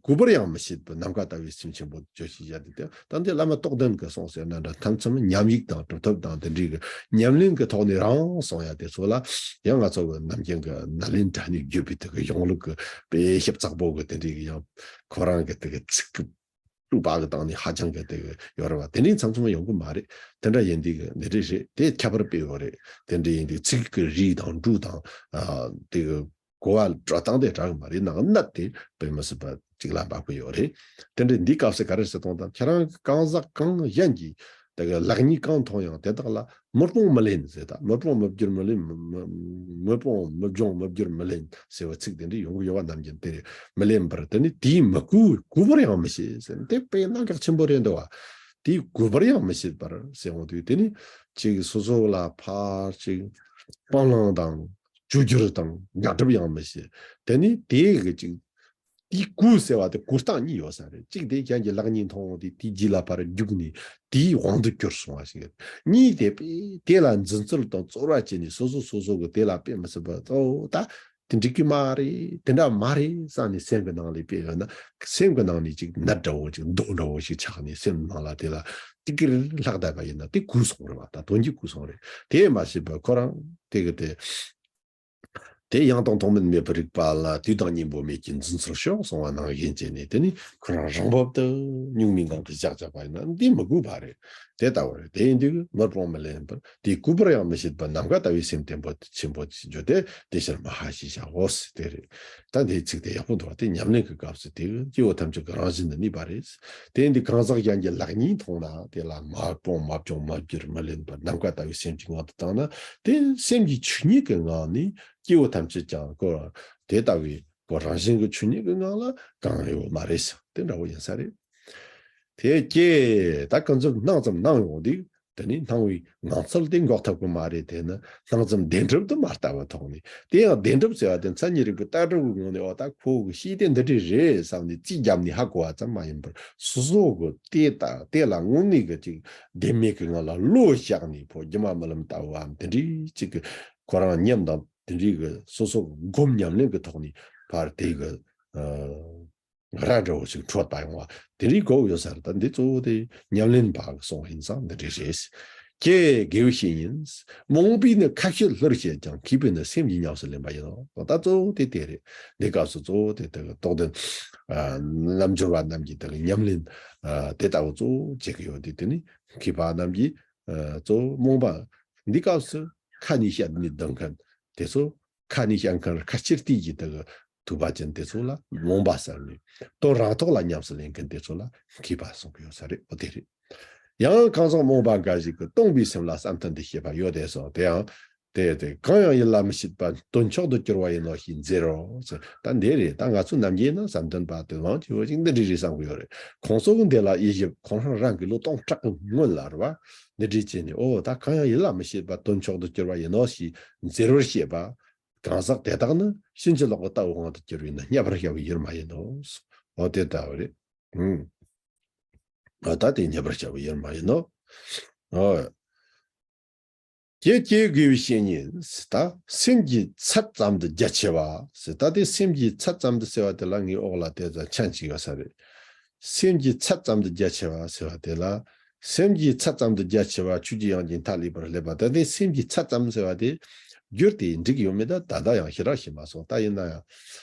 གུས་པར་ཡང་མི་བྱེད་པར་ནམ་མཁའ་ལྟ་བུའི་སེམས་ཆེན་པོ་བརྗོད་ཅེས་བྱ་སྟེ། དེ་ད་འདི་བླ་མ་རྟོགས་ལྡན་གྱིས་གསུངས་ཟེར་ན་འདྲ་ཐམས་ཅད་ཉམས་ཡིག་དང་གྲུབ་ཐོབ་དང་དེ་འདྲའི་གི་ཉམས་ལེན་གྱི་ཐོག་ནས་རང་གསུངས་ཡ་དེ་ཚོ་ལ་ཡང་ང་ཚོ་གི་ནམ་རྒྱུན་གྱི་ནཱ་ལེནྡྲ་ནས་བརྒྱུད་པའི་དེ་གི་གཞུང་ལུགས་ཀྱི་དཔེ་ཞིབ་ཚགས་པོ་གི་དེ་འདྲའི་གི་ཡང་ཁོ་རང་གི་དེ་གི་ཚིག་གི་དྲུག་པ་གི་སྟེང་ནས་ཧ་ཅང་གི་དེ་གི་ཡོད་རེད་བ། དེ་འདྲའི་མཚམས་མཚམས་ཡོང་གི་མ་རེད། དེ་འདྲ་ཡིན་དུས་གི་འདི་འདྲ་རེད། དེ་ཁྱད་པར་དཔེ་ཡོད་རེད། དེ་འདྲ་ཡིན་དུས་ཚིག་གི་རིགས་དང་འབྲུ་དང་ཨ་དེ་གི་གོ་བ་འགྲོ་སྟངས་དེ་འདྲ་གི་མ་རེད། ནང་གནད་དེ་དཔེ་མི་སྲིད་པ་གཅིག་ལ་འབབ་གི་ཡོད་རེད། དེ་འདྲ་འདི་སྐབས་སུ་ག་རེ་ཟེར་གཏོང་དང་ཁྱེད་རང་གི་གང་ཟག་གང་གཞན་གྱིས་དེ་གི་ལག་གཉིས་གང་མཐོང་ཡང་དེ་དག་ལ་མི་སྤོང་མི་ལེན་ཟེར། ད་མི་སྤོང་མི་བསྒྱུར་མི་ལེན། མི་མི་མི་སྤོང་མི་སྦྱོང་མི་བསྒྱུར་མི་ལེན་ཟེར་བའི་ཚིག་དེ་འདྲ་ཡོང་གི་ཡོད་པ་ནམ་རྒྱུན་དེ་རེད། མི་ལེན་པར་དེ་ནི་དེས་མི་གུས། གུས་པར་ཡང་མི་བྱེད་ཟེར་ནས་དེ་དཔེ་གནད་འགག་ཆེན་པོ་རེད་འདུག་བ། དེས་གུས་པར་ཡང་མི་བྱེད་པར་ཟེར་འོང་དུས་དེ་ནི་ཅིག་སོ་སོ་ལ་ཕར་ཅིག་སྤང་བླང་དང་བཅོས་བསྒྱུར་དང་དགག་སྒྲུབ་ཡང་མི་བྱེད། དེ་ནི་དེ་གི་ཅིག་དེའི་གུས་ཟེར་བ་དེ་གུས་སྟངས་གཉིས་ཡོད་ས་རེད། གཅིག་དེ་གཞན་གྱི་ལག་གཉིས་མཐོང་དེ་དེའི་རྗེས་ལ་ཕར་རྒྱུག་ནས་དེའི་དབང་དུ་གྱུར་སོང་བ་ཞིག་རེད། གཉིས་དེ་དཔེ་དེ་ལ་འཛིན་ཚུལ་དང་བརྩོན་པ་བྱས་ནས་སོ་སོ་སོ་སོ་གི་དེ་ལ་དཔེ་མི་སྲིད་པ་གཙོ་བོ་ད་དེ་འགྲིག་གི་མ་རེད། དེ་འདྲ་མ་རེད་བསམ་ནས་སེམས་ཀྱི་ནང་ལ་དཔེ་ཡོད་ན་སེམས་ཀྱི་ནང་ནས་ཅིག་ནད་འདྲ་བོ་ཅིག་རྡོ་འདྲ་བོ་ཞིག་ཆགས་ནས་སེམས་ནང་ལ་དེ་ལ་ཏིག་ཀིར་ལྷག་བསྡད་པ་ཡིན་ན་དེ་གུས་སོང་རེད་བ། ད་དོན་གྱིས་གུས་སོང་རེད། དེ་མ་བྱས་པ་ཁོ་རང་དེ་གི་དེ། དེ་ཡང་དང་ཐོག་མེད་མེད་པར་རིག་པ་ལ་དུས་དང་གཉེན་པོ་མེད་ཀྱི་འཛིན་ཚུལ་ཤོག་གསུངས་པ་ནང་བཞིན་བྱས་ནས། དེ་ནི་ཁོ་རང་རང་བབ་ཏུ་གཉུག་མའི་ངང་དུ་བཞག་བཞག་པ་ཡིན་ན་འདི་མི་དགོས་པ་རེད། དེ་ལྟ་བུ་རེད། དེ་ཡིན་དུས་མི་སྤོང་མི་ལེན་པར་དེའི་སྐུད་པར་ཡང་མི་བྱེད་པར་ནམ་མཁའ་ལྟ་བུའི་སེམས་བརྟན་པོ་ཆེན་པོ་ཞིག་བརྗོད་དེ། དེ་ཕྱིར་མ་ཧ་ཞེས་བྱའོ་ཟེར་དེ་རེད། ད་འདིའི་ཚིག་དེ་ཡག་པོ་འདུག་བ། དེ་ཉམས་ལེན་གྱི་སྐབས་སུ་དེ་སྐྱེ་བོ་ཐམས་ཅད་ཀྱི་རང་བཞིན་དུ་གནས་པ་རེད། དེ་ཡིན་དུས་གང་ཟག་གཞན་གྱི་ལག་གཉིས་མཐོང་ན་དེ་ལ་མ་སྤོང་མ་བཅོམ་མ་བསྒྱུར་མ་ལེན་པར་ནམ་མཁའ་ལྟ་བུའི་སེམས་ཀྱི་ངང་དུ་བཏང་ན། དེ་སེམས་ཀྱི་ཆོས་ཉིད་ཀྱི་ངང་ནས་སྐྱེ་བོ་ཐམས་ཅད་ཀྱང་ཁོ་དེ་ལྟ་བུའི་ཁོ་རང་བཞིན་གྱི་ཆོས་ཉིད་ཀྱི་ངང་ལ་གང་ཡོད་མ་རེད་ཟེར། དེ་འདྲ་བོ་ཡིན་ས་རེད། དེ་སྐྱེ་ད་ཀུན་རྫོབ་སྣང་ཙམ་སྣང་ཡོང་དུས། དེ་ནི་སྣང་བའི་ངང་ཚུལ་དེ་འགོག་ཐུབ་ཀྱི་མ་རེད། དེ་ནི་སྣང་ཙམ་བདེན་གྲུབ་ཏུ་མ་ལྟ་བ་ཐོག་ནས། དེ་ཡང་བདེན་གྲུབ་ཟེར་བ་དེ་མཚན་ཉིད་རིག་པའི་ལྟ་གྲུབ་ཀྱི་ངོས་ནས། འོ་ད་ཁོ་གི་ཤེས་དེ་འདི་འདྲས་རེད་བསམ་ནས་རྩིས་བརྒྱབ་ནས་ཧ་གོ་བ་ཙམ་མ་ཡིན་པར། སོ་སོ་གི་དེ་ལྟ་དེ་ལ་དངོས་གནས་ཀྱི་ཅིག་བདེན་མེད་ཀྱི་ངང་ལ་བློ་བཞག་ནས། ཕོ་སྒྱུ་མ་རྨི་ལམ་ལྟ་བུའམ་དེ་འདྲས་ཅིག་གི་ཁོ་རང་ཉམས་དང་དེ་འདྲས་ཀྱི་སོ་སོ་གི་སྒོམ་ཉམས་ལེན་གྱི་ཐོག་ནས་ཕར་དེ་གི་ཨ། ར་འདྲ་བོ་ཞིག་འཕྲོད་པ་ཡོང་བ་དེ་རིགས་དགོས་ཡོད་ས་རེད། ད་འདི་གཙོ་བོ་དེ་ཉམས་ལེན་པ་གི་གསུང་ཡིན་ཙང་འདི་འདྲ་རེད། ཀྱེ་དགེ་བའི་བཤེས་གཉེན། རྨོངས་པས་ནི་ཁ་བཤད་སླུར་བཤད་ཀྱང་། མཁས་པས་ནི་སེམས་ཀྱིས་ཉམས་སུ་ལེན་པ་ཡིན་ནོ། ད་གཙོ་བོ་དེ་དེ་རེད། འདི་སྐབས་སུ་གཙོ་བོ་དེ་དེ་གི་རྟོགས་ལྡན་ཨ་རྣལ་འབྱོར་པ་རྣམས་ཀྱིས་དེ་གི་ཉམས་ལེན་ཨ་དེ་ལྟ་བུ་གཙོ་བོ་བྱེད་ཀྱི་ཡོད་དེ། དེ་ནི་མཁས་པ་རྣམས་ཀྱིས་ཨ་གཙོ་བོ་རྨོངས་པ་འདི་སྐབས་སུ་ཁ་ནས་བཤད་ནས་སྡོད་མཁན་དེ་ཚོ། ཁ་ནས་བཤད་མཁན་ཁ་ཕྱིར་བལྟས་ཀྱི་དེ་གི་ཐུབ་པ་ཅན་དེ་ཚོ་ལ་རྨོངས་པ་ཟེར་ནས། དོན་རང་ཐོག་ལ་ཉམས་སུ་ལེན་མཁན་དེ་ཚོ་ལ་མཁས་པ་གསུང་གི་ཡོད་ས་རེད། འོ་དེ་རེད། ཡང་གང་ཟག་རྨོངས་པ་འགའ་ཞིག་གིས་སྟོང་པའི་སེམས་ལ་བསམ་གཏན་དུ་བྱེད་པ་ཡོད་དེ་སོ། དེ་ཡང་དེ་དེ་གང་ཡང་ཡིད་ལ་མི་བྱེད་པ་དོན་མཆོག་ཏུ་གྱུར་པ་ཡིན་ནོ་ཞེས་འཛེར་རོ་ཟེར། ད་འདི་རེད། ད་ང་ཚོ་ནམ་རྒྱུན་ན་བསམ་གཏན་པ་དེ་མང་ཆེ་བ་ཞིག་འདི་འདྲ་རེད་བསམ་གི་ཡོད་རེད། ཁོང་ཚོ་གི་འདི་ལ་དབྱེ་ཞིབ་ཁོང་རང་རང་གི་ལོ་སྟོང་ཕྲག་གི་སྔོན་ལ་རེད་བ། འདི་འདྲའི་བྱས་ནས། འོ་ད་གང་ཡང་ཡིད་ལ་མི་བྱེད་པ་དོན་མཆོག་ཏུ་གྱུར་པ་ཡིན་ནོ་ཞེས་འཛེར་བར་བཤད་པ། གང་ཟག་དེ་དག་ནི་ཕྱིན་ཅི་ལོག་གི་ལྟ་བའི་དབང་དུ་གྱུར་པས་ན་བསྙད་པར་བྱ་བའི་ཡུལ་མ་ཡིན་ནོ། འོ་དེ་ལྟ་བུ་རེད། ཨང་། འོ་ད་དེ་བསྙད་པར་བྱ་བའི་ཡུལ་མ་ཡིན་ནོ། འོ། ཀྱེ་ཀྱེ་དགེ་བའི་བཤེས་གཉེན། ད་སེམས་ཀྱི་ཚད་ཙམ་དུ་རྒྱ་ཆེ་བ་ཟེར། ད་དེ་སེམས་ཀྱི་ཚད་ཙམ་དུ་ཟེར་བ་དེ་ལ་ངའི་འོག་ལ་དེ་ཙམ་མཆན་ཅིག་ཡོད་ས་རེད། སེམས་ཀྱི་ཚད་ཙམ་དུ་རྒྱ་ཆེ་བ་ཟེར་བ་དེ་ལ། སེམས་ཀྱི་ཚད་ཙམ་དུ་རྒྱ་ཆེ་བ། ཆོས་ཀྱི་དབྱིངས་ཀྱི་མཐའ་ཀླས་པར་སླེབས་པ། ད་དེ་སེམས་ཀྱི་ཚད་ཙམ་ཟེར་བ་དེ་བསྒྱུར་ཏེ་འགྲིག་ཡོད་མེད་ད་ད་ལྟ་ཡང་ཞེ་དྲག་ཤེས་མ་སོང་། ད་ཡིན་ན་ཡང་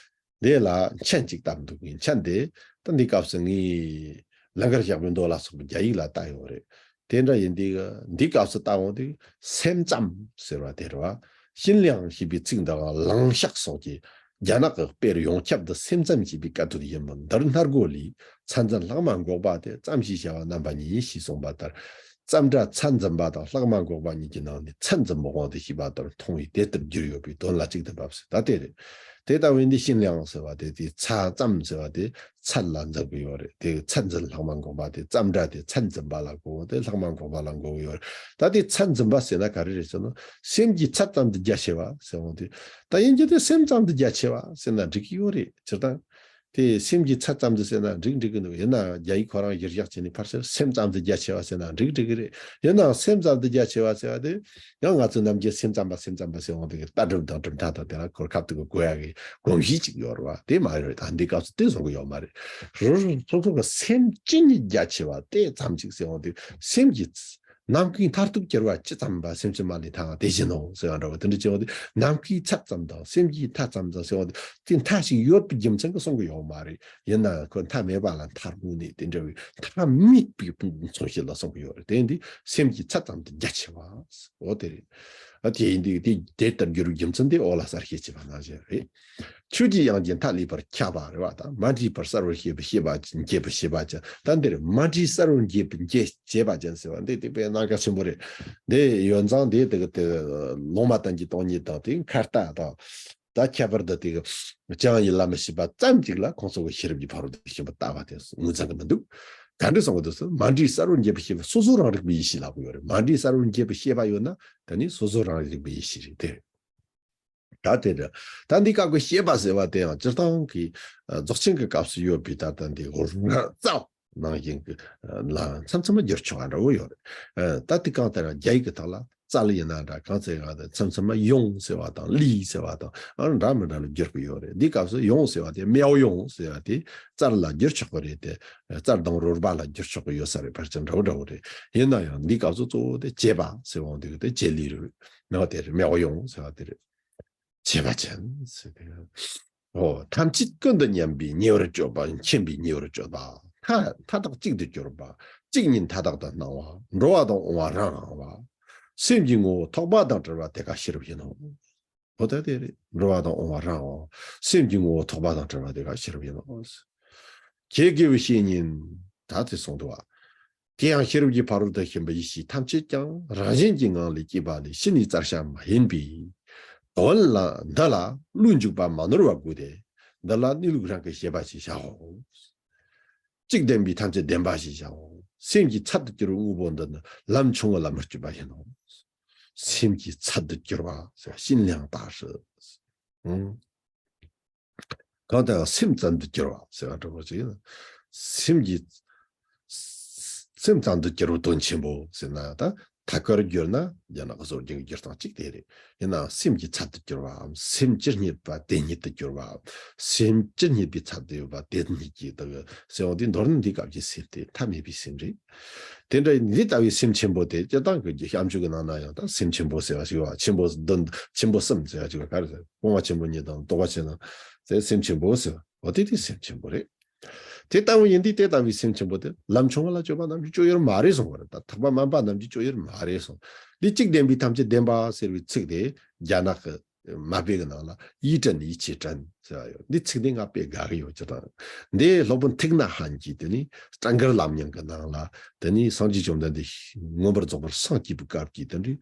འདི་ལ་མཆན་ཅིག་བཏབ་འདུག་གི། མཆན་དེ་ད་འདི་སྐབས་སུ་ངས་ལང་ཀར་ཞགས་པའི་མདོ་ལ་སོགས་པའི་རྒྱ་ཡིག་ལ་བལྟ་ཡོད་རེད། དེ་འདྲ་ཡིན་དུས་འདི་སྐབས་སུ་ལྟ་འོང་དུས་སེམས་ཙམ་ཟེར་བ་དེ་རེད་བ། བྱིན་ལེན་ཞེས་པའི་ཚིག་འདི་ལང་ཞགས་སོགས་ཀྱིས་རྒྱ་ནག་གི་དཔེར་ཡོངས་ཁྱབ་ཏུ་སེམས་ཙམ་ཞེས་པའི་བཀའ་ཐོས་ཡིན་མོད། འདིར་སྣ་སྒོ་ལས་ཚད་འཛིན་ལྷག་མ་འགོག་པ་སྟེ་ཙམ་ཞེས་བྱ་བ་རྣམ་པ་གཉིས་ཞེས་གསུངས་པ་ལྟར། ཙམ་སྒྲ་ཚད་འཛིན་པ་དང་ལྷག་མ་འགོག་པ་གཉིས་ཀྱི་ནང་ནས་ཚད་འཛིན་པའི་དབང་དུ་བྱས་པ་ལྟར་མཐོང་བས་དེ་ལྟར་བསྒྱུར་ཡོད་པའི་དོན་ལ་གཅིག་ཏུ་འབབ་ཟེར། ད་དེ་རེད། དེ་ལྟ་བས་འདི་བྱིན་ལེན་ཟེར་བ་དེ་དེ་ཚད་ཙམ་ཟེར་བ་དེ་ཚད་ལ་འཛིན་གྱི་ཡོད་རེད། དེ་ཚད་འཛིན་ལྷག་མ་འགོག་པ་དེ་ཙམ་སྒྲ་དེ་ཚད་འཛིན་པ་ལ་གོ་དེ་ལྷག་མ་འགོག་པ་ལ་གོ་གི་ཡོད་རེད། ད་དེ་ཚད་འཛིན་པ་ཟེར་ན་ག་རེ་རེད་ཟེར་ན། སེམས་ཀྱི་ཚད་ཙམ་དུ་རྒྱ་ཆེ་བ་ཟེར་འོང་དུས། ད་ཡིན་གྱི་དེ་སེམས་ཙམ་དུ་རྒྱ་ཆེ་བ་ཟེར་ན་འགྲིག་གི་ཡོད་རེད། སྤྱིར་བཏང་དེ་སེམས་ཀྱི་ཚད་ཙམ་དུ་ཟེར་ན་འགྲིག་འགྲིག་གི་འདུག་ཡིན་ན་རྒྱ་ཡིག་ཁོ་རང་གཞིར་བཞག་བྱས་ནས་ཕལ་ཆེར་སེམས་ཙམ་དུ་རྒྱ་ཆེ་བ་ཟེར་ན་འགྲིག་འགྲིག་གི་རེད། ཡིན་ནའང་སེམས་ཙམ་དུ་རྒྱ་ཆེ་བ་ཟེར་བ་དེ། ཡང་ང་ཚོས་ནམ་རྒྱུན་སེམས་ཙམ་པ་སེམས་ཙམ་པ་ཟེར་འོང་དུས་ཀྱི་ལྟ་གྲུབ་དང་གྲུབ་མཐའ་དང་དེ་ལ་གོ་སྐབས་དེ་གི་དགོས་ཡག་གི་གོམས་གཤིས་ཅིག་ཡོད་རེད་བ། དེ་མ་རེད། ད་འདི་སྐབས་སུ་དེ་བཟོ་གི་ཡོད་མ་རེད། རོ་རོ་སོ་སོ་གི་སེམས་ཅི་ཉིད་རྒྱ་ཆེ་བ་དེ་ཙམ་ཅིག་ཟེར་འོང་དུས་སེམས་ཀྱི་ནམ་མཁའི་མཐར་ཐུག་གྱུར་པ་ཇི་ཙམ་པ་སེམས་ཅན་མ་ལུས་མཐའ་དང་དེ་བཞིན་ནོ་ཟེར་བ་འདྲ་བ་དེ་འདྲ་བྱས་འོང་དུས་ནམ་མཁའི་ཚད་ཙམ་དང་སེམས་ཀྱི་མཐའ་ཙམ་དང་ཟེར་འོང་དུས་དེ་མཐའ་ཞིག་ཡོད་པའི་རྒྱུ་མཚན་གྱིས་གསུང་གི་ཡོད་མ་རེད། ཡིན་ན་ཁོ་མཐའ་མེད་པ་ལ་མཐར་དངོས་གནས་དེ་འདྲ་བའི་མཐའ་མེད་པའི་མཚོན་བྱེད་ལ་གསུང་གི་ཡོད་རེད། དེ་ཡིན་དུས་སེམས་ཀྱི་ཚད་ཙམ་དུ་རྒྱ་ཆེ་བ། འོ་དེ་རེད། ཨ་དེ་ཡིན་དུས་དེ་དེ་ལྟར་འགྱུར་བའི་རྒྱུ་མཚན་དེ་འོག་ལ་གསལ་བཤད་བྱས་པ་ནང་བཞིན་རེད། ཆོས་ཀྱི་དབྱིངས་ཀྱི་མཐའ་ཀླས་པར་ཁྱབ་པ་རེད་བ། ད་མ་འདྲིས་པར་གསལ་བར་བྱེད་པའི་ཤེས་པ་ཅན། འབྱེད་པའི་ཤེས་པ་ཅན། ད་འདིར་མ་འདྲིས་གསལ་བར་འབྱེད་པའི་འབྱེད་བྱེད་པ་ཅན་ཟེར་བ་འདི་དེ་དཔེ་གནད་འགག་ཆེན་པོ་རེད། འདི་ཡོད་ཙང་འདི་དེ་གི་དེ་ལུང་མ་བསྟན་གྱི་སྟོང་ཉིད་དང་དེ་འཁར་ལྟ་དང་། ད་ཁྱད་པར་དུ་དེ་གི་ཅང་ཡིད་ལ་མི་བྱེད་པ་ཙམ་གཅིག་ལ་ཁོང་ཚོ་གི་ཤེས་རབ་ཀྱི་ཕ་རོལ་ཏུ་ཕྱིན་པ་ལྟ་བ་དེ་ངོས་འཛིན་གི་མི་འདུག་ག་འདྲ་གསུང་གི་འདུག་ཟེར་མ་འདྲིས་གསལ་བར་འབྱེད་པའི་ཤེས་པ་སོ་སོ་རང་རིག་པའི་ཡེ་ཤེས་ལབ་གི་ཡོད་རེད། མ་འདྲིས་གསལ་བར་འབྱེད་པའི་ཤེས་པ་ཡོད་ན་ད་ནི་སོ་སོ་རང་རིག་པའི་ཡེ་ཤེས་རེད་དེ། ད་དེ་འདྲ། ད་འདི་སྐབས་ཀྱི་ཤེས་པ་ཟེར་བ་དེ་ཡང་སྤྱིར་བཏང་གི་ཨ་རྫོགས་ཆེན་གྱི་སྐབས་སུ་ཡོད་པའི་ད་ལྟ་འདི་རྩ་བ་ནང་བཞིན་གྱི་ཨ་ལ་མཚམས་མཚམས་མ་བསྒྱུར་ཆོག་པ་འདྲ་བོ་ཡོད་རེད། ཨ་ད་དེ་གང་ལྟར་རྒྱ་ཡིག་གི་ཐོག་ལ་རྩལ་ཡིན་ན་འདྲ་གང་ཟེར་གང་དེ་མཚམས་མཚམས་མ་ཡོངས་ཟེར་བ་དང་ལི་ཟེར་བ་དང་ཨ་འདྲ་མི་འདྲ་ལ་བསྒྱུར་གྱི་ཡོད་རེད། འདི་སྐབས་སུ་ཡོངས་ཟེར་བ་དེ་མེའོ་ཡོངས་ཟེར་བ་དེ་རྩལ་ལ་བསྒྱུར་ཆོག་གི་རེད་དེ། རྩལ་དང་རོལ་པ་ལ་བསྒྱུར་ཆོག་གི་ཡོད་ས་རེད། ཕལ་ཆེར་འདྲ་བོ་འདྲ་བོ་རེད། ཡིན་ན་ཡང་འདི་སྐབས་སུ་གཙོ་བོ་དེ་བྱེད་པ་ཟེར་བ་འདི་གི་དེ་བྱེད་ལས་རེད། ནང་དེ་རེད། མེའོ་ཡོངས་ཟེར་བ་དེ་རེད། བྱེད་པ་ཅན་ཟེར་ཏེ། འོ། ཐམས་ཅད་ཀུན་ཏུ་མཉམ་པའི་ཉེ་བར་སྤྱོད་པ། མཁྱེན་པའི་ཉེ་བར་སྤྱོད་པ། མཐའ་མཐའ་དག་གཅིག་ཏུ་གྱུར་པ། གཅིག་ཉིད་མཐའ་དག་ཏུ་སྣང་བ། འགྲོ་བ་དང་འོང་བ་རང་དབང་བ། སེམས་ཀྱི་ངོ་བོ་ཐོགས་པ་དང་བྲལ་བ་དེ་ཀ་ཤེས་རབ་ཡིན་ནོ། འོ་ད་དེ་རེད། འགྲོ་བ་དང་འོང་བ་རང་དབང་བ། སེམས་ཀྱི་ངོ་བོ་ཐོགས་པ་དང་བྲལ་བ་དེ་ཀ་ཤེས་རབ་ཡིན་ནོ། ཁྱེད་དགེ་བའི་བཤེས་གཉེན། ད་དེ་གསུངས་འདུག་བ། དེ་ཡང་ཤེས་རབ་ཀྱི་ཕ་རོལ་ཏུ་ཕྱིན་པ་ཡེ་ཤེས་ཐམས་ཅད་ཀྱང་རང་བཞིན་གྱི་ངང་ལས་སྐྱེས་པ་ལས་ཕྱི་ནས་བཙལ་བྱ་མ་ཡིན་པས། དོན་ལ་འདི་ལ་བློས་འཇུག་པ་མ་ནོར་བ་དགོས་ཏེ། འདི་ལ་གནས་ལུགས་རང་གིས་ཤེས་པ་ཞེས་བྱའོ། གཅིག་བདེན་པའི་ཐམས་ཅད་བདེན་པ་ཞེས་བྱའོ། སེམས་ཀྱི་ཚད་དུ་གྱུར་པའི་དངོས་པོ་འདི་ནི་ལམ་ཆུང་ངུ་ལ་མི་སྤྱོད་པ་ཡིན་ནོ། སེམས་ཀྱི་ཚད་དུ་གྱུར་པ་ཟེར་བ་ཤིན་ལིང་ཏ་ཧྲི། ཨང་། གང་དེ་ཡང་སེམས་ཙམ་དུ་གྱུར་པ་ཟེར་བ་འདྲ་པོ་ཅིག་ཡིན། སེམས་ཀྱི། སེམས་ཙམ་དུ་གྱུར་པའི་དོན་ཆེན་པོ་ཟེར་ན། ད་ཐད་ཀར་བསྒྱུར་ན་རྒྱ་ནག་གི་སྲོལ་རྒྱུན་གྱི་བསྒྱུར་སྟངས་གཅིག་དེ་རེད། ཡིན་ནའང་སེམས་ཀྱི་ཚད་དུ་གྱུར་པའམ། སེམས་ཇི་སྙེད་པ་དེ་སྙེད་དུ་གྱུར་པའམ། སེམས་ཇི་སྙེད་པའི་ཚད་དུ་ཡོད་པ་དེ་སྙེད་ཀྱི་དག་ཟེར་བ་དེ། མདོར་ན་འདི་སྐབས་ཀྱི་སེམས་དེ་ཐ་མལ་པའི་སེམས་རེད། དེ་འདྲ་འདི་ལྟ་བུའི་སེམས་ཆེན་པོ་དེ། སྤྱིར་བཏང་གི་བཤད་སྤྱོད་ཀྱི་ནང་ན་ཡང་ད་སེམས་ཆེན་པོ་ཟེར་བ་ཞིག་བ། ཆེན་པོ་བདུན། ཆེན་པོ་གསུམ་ཟེར་བ་ཞིག་བ། ག་རེ་ཟེར། སྤོང་བ་ཆེན་པོ་གཉིས་དང་། རྟོགས་པ་ཆེན་པོ་དང་། དེ་སེམས་ཆེན་པོ་ཟེར་བ། འོ་དེ་དེ་སེམས་ཆེན་པོ་རེད། དེ་ལྟ་བུ་ཡིན་དུས་དེ་ལྟ་བུའི་སེམས་ཆེན་པོ་དེ་ལམ་ཆུང་ངུ་ལ་སྤྱོད་པ་རྣམས་ཀྱིས་སྤྱོད་ཡུལ་མ་རེད་གསུངས་པ་རེད། ད་ཐེག་པ་དམན་པ་རྣམས་ཀྱིས་སྤྱོད་ཡུལ་མ་རེད་གསུངས། འདི་གཅིག་བདེན་པའི་ཐམས་ཅད་བདེན་པ་ཟེར་བའི་ཚིག་དེ་རྒྱ་ནག་གི་མ་དཔེ་གི་ནང་ལ་ཡིད་དྲན་ཡིད་ཆེས་དྲན་ཟེར་བ་ཡོད། འདི་ཚིག་འདི་ང་དཔེ་དགའ་གི་ཡོད། ཅི་དང་། འདི་སློབ་དཔོན་ཐིག་ནཱ་ཧན་གྱིས་དེ་ནི་སྤྲང་ཀར་ལམ་རྙིང་གི་ནང་ལ། དེ་ནི་སངས་རྒྱས་བཅོམ་ལྡན་འདས་མངོན་པར་རྫོགས་པར་སངས་རྒྱས་པའི་སྐབས་ཀྱི་དེ་འདྲའི་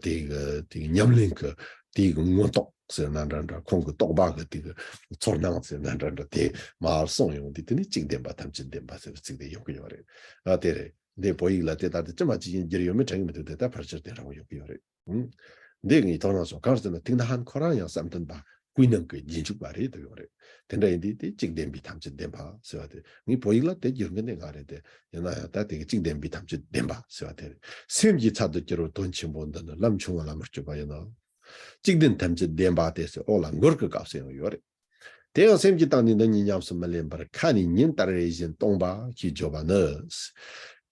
དེ་གི་དེ་གི་ཉམས་ལེན་གྱི་དེ་གི་མངོན་རྟོགས་ཟེར་ན་འདྲ་འདྲ། ཁོང་གི་རྟོགས་པ་གི་དེ་གི་ཚོར་སྣང་ཟེར་ན་འདྲ་འདྲ། དེ་མར་གསུངས་ཡོང་དུས། དེ་ནི་གཅིག་བདེན་པ་ཐམས་ཅད་བདེན་པ་ཟེར་བའི་ཚིག་དེ་ཡོང་གི་ཡོད་རེད། ཨ་དེ་རེད། འདི་བོད་ཡིག་ལ་དེ་ལྟར་དུ་ཅི་མ་ཅི་བཞིན་བསྒྱུར་ཡོད་མེད་དྲན་གི་མི་འདུག། དེ་ལྟར་ཕལ་ཆེར་དེ་འདྲ་བོ་ཡོང་གི་ཡོད་རེད། ཨང་། འདི་ངས་མཐོང་སྣང་སོང་། གང་ཟེར་ན་ཐིག་ནཱ་ཧན་ཁོ་རང་ཡང་བསམ་གཏན་པ་ཀུན་སྣང་གི་རྗེས་འཇུག་པ་རེད་འདུག་ཡོད་རེད། དེ་འདྲ་ཡིན་དུས་དེ་གཅིག་བདེན་པའི་ཐམས་ཅད་བདེན་པ་ཟེར་བ་དེ། ངས་བོད་ཡིག་ལ་དེ་བསྒྱུར་མཁན་དེ་ང་རེད་དེ། ཡིན་ན་ཡང་ད་དེ་གི་གཅིག་བདེན་པའི་ཐམས་ཅད་བདེན་པ་ཟེར་བ་དེ་རེད། སེམས་ཀྱི་ཚད་དུ་གྱུར་པའི་དོན་ཆེན་པོ་འདི་ནི་ལམ་ཆུང་ངུ་ལ་མི་སྤྱོད་པ་ཡིན་ནོ། གཅིག་བདེན་ཐམས་ཅད་བདེན་པ་སྟེ་ཟེར་འོག་ལ་མགུར་གྱི་སྐབས་སུ་ཡང་ཡོད་རེད། དེ་ཡང་སེམས་ཀྱི་སྟེང་ནས་འདི་གཉིས་ཉམས་སུ་མི་ལེན་པར་ཁ་ནས་ཉིན་ལྟར་རེ་བཞིན་གཏོང་པ་ཞེས་བརྗོད་པ་ནི།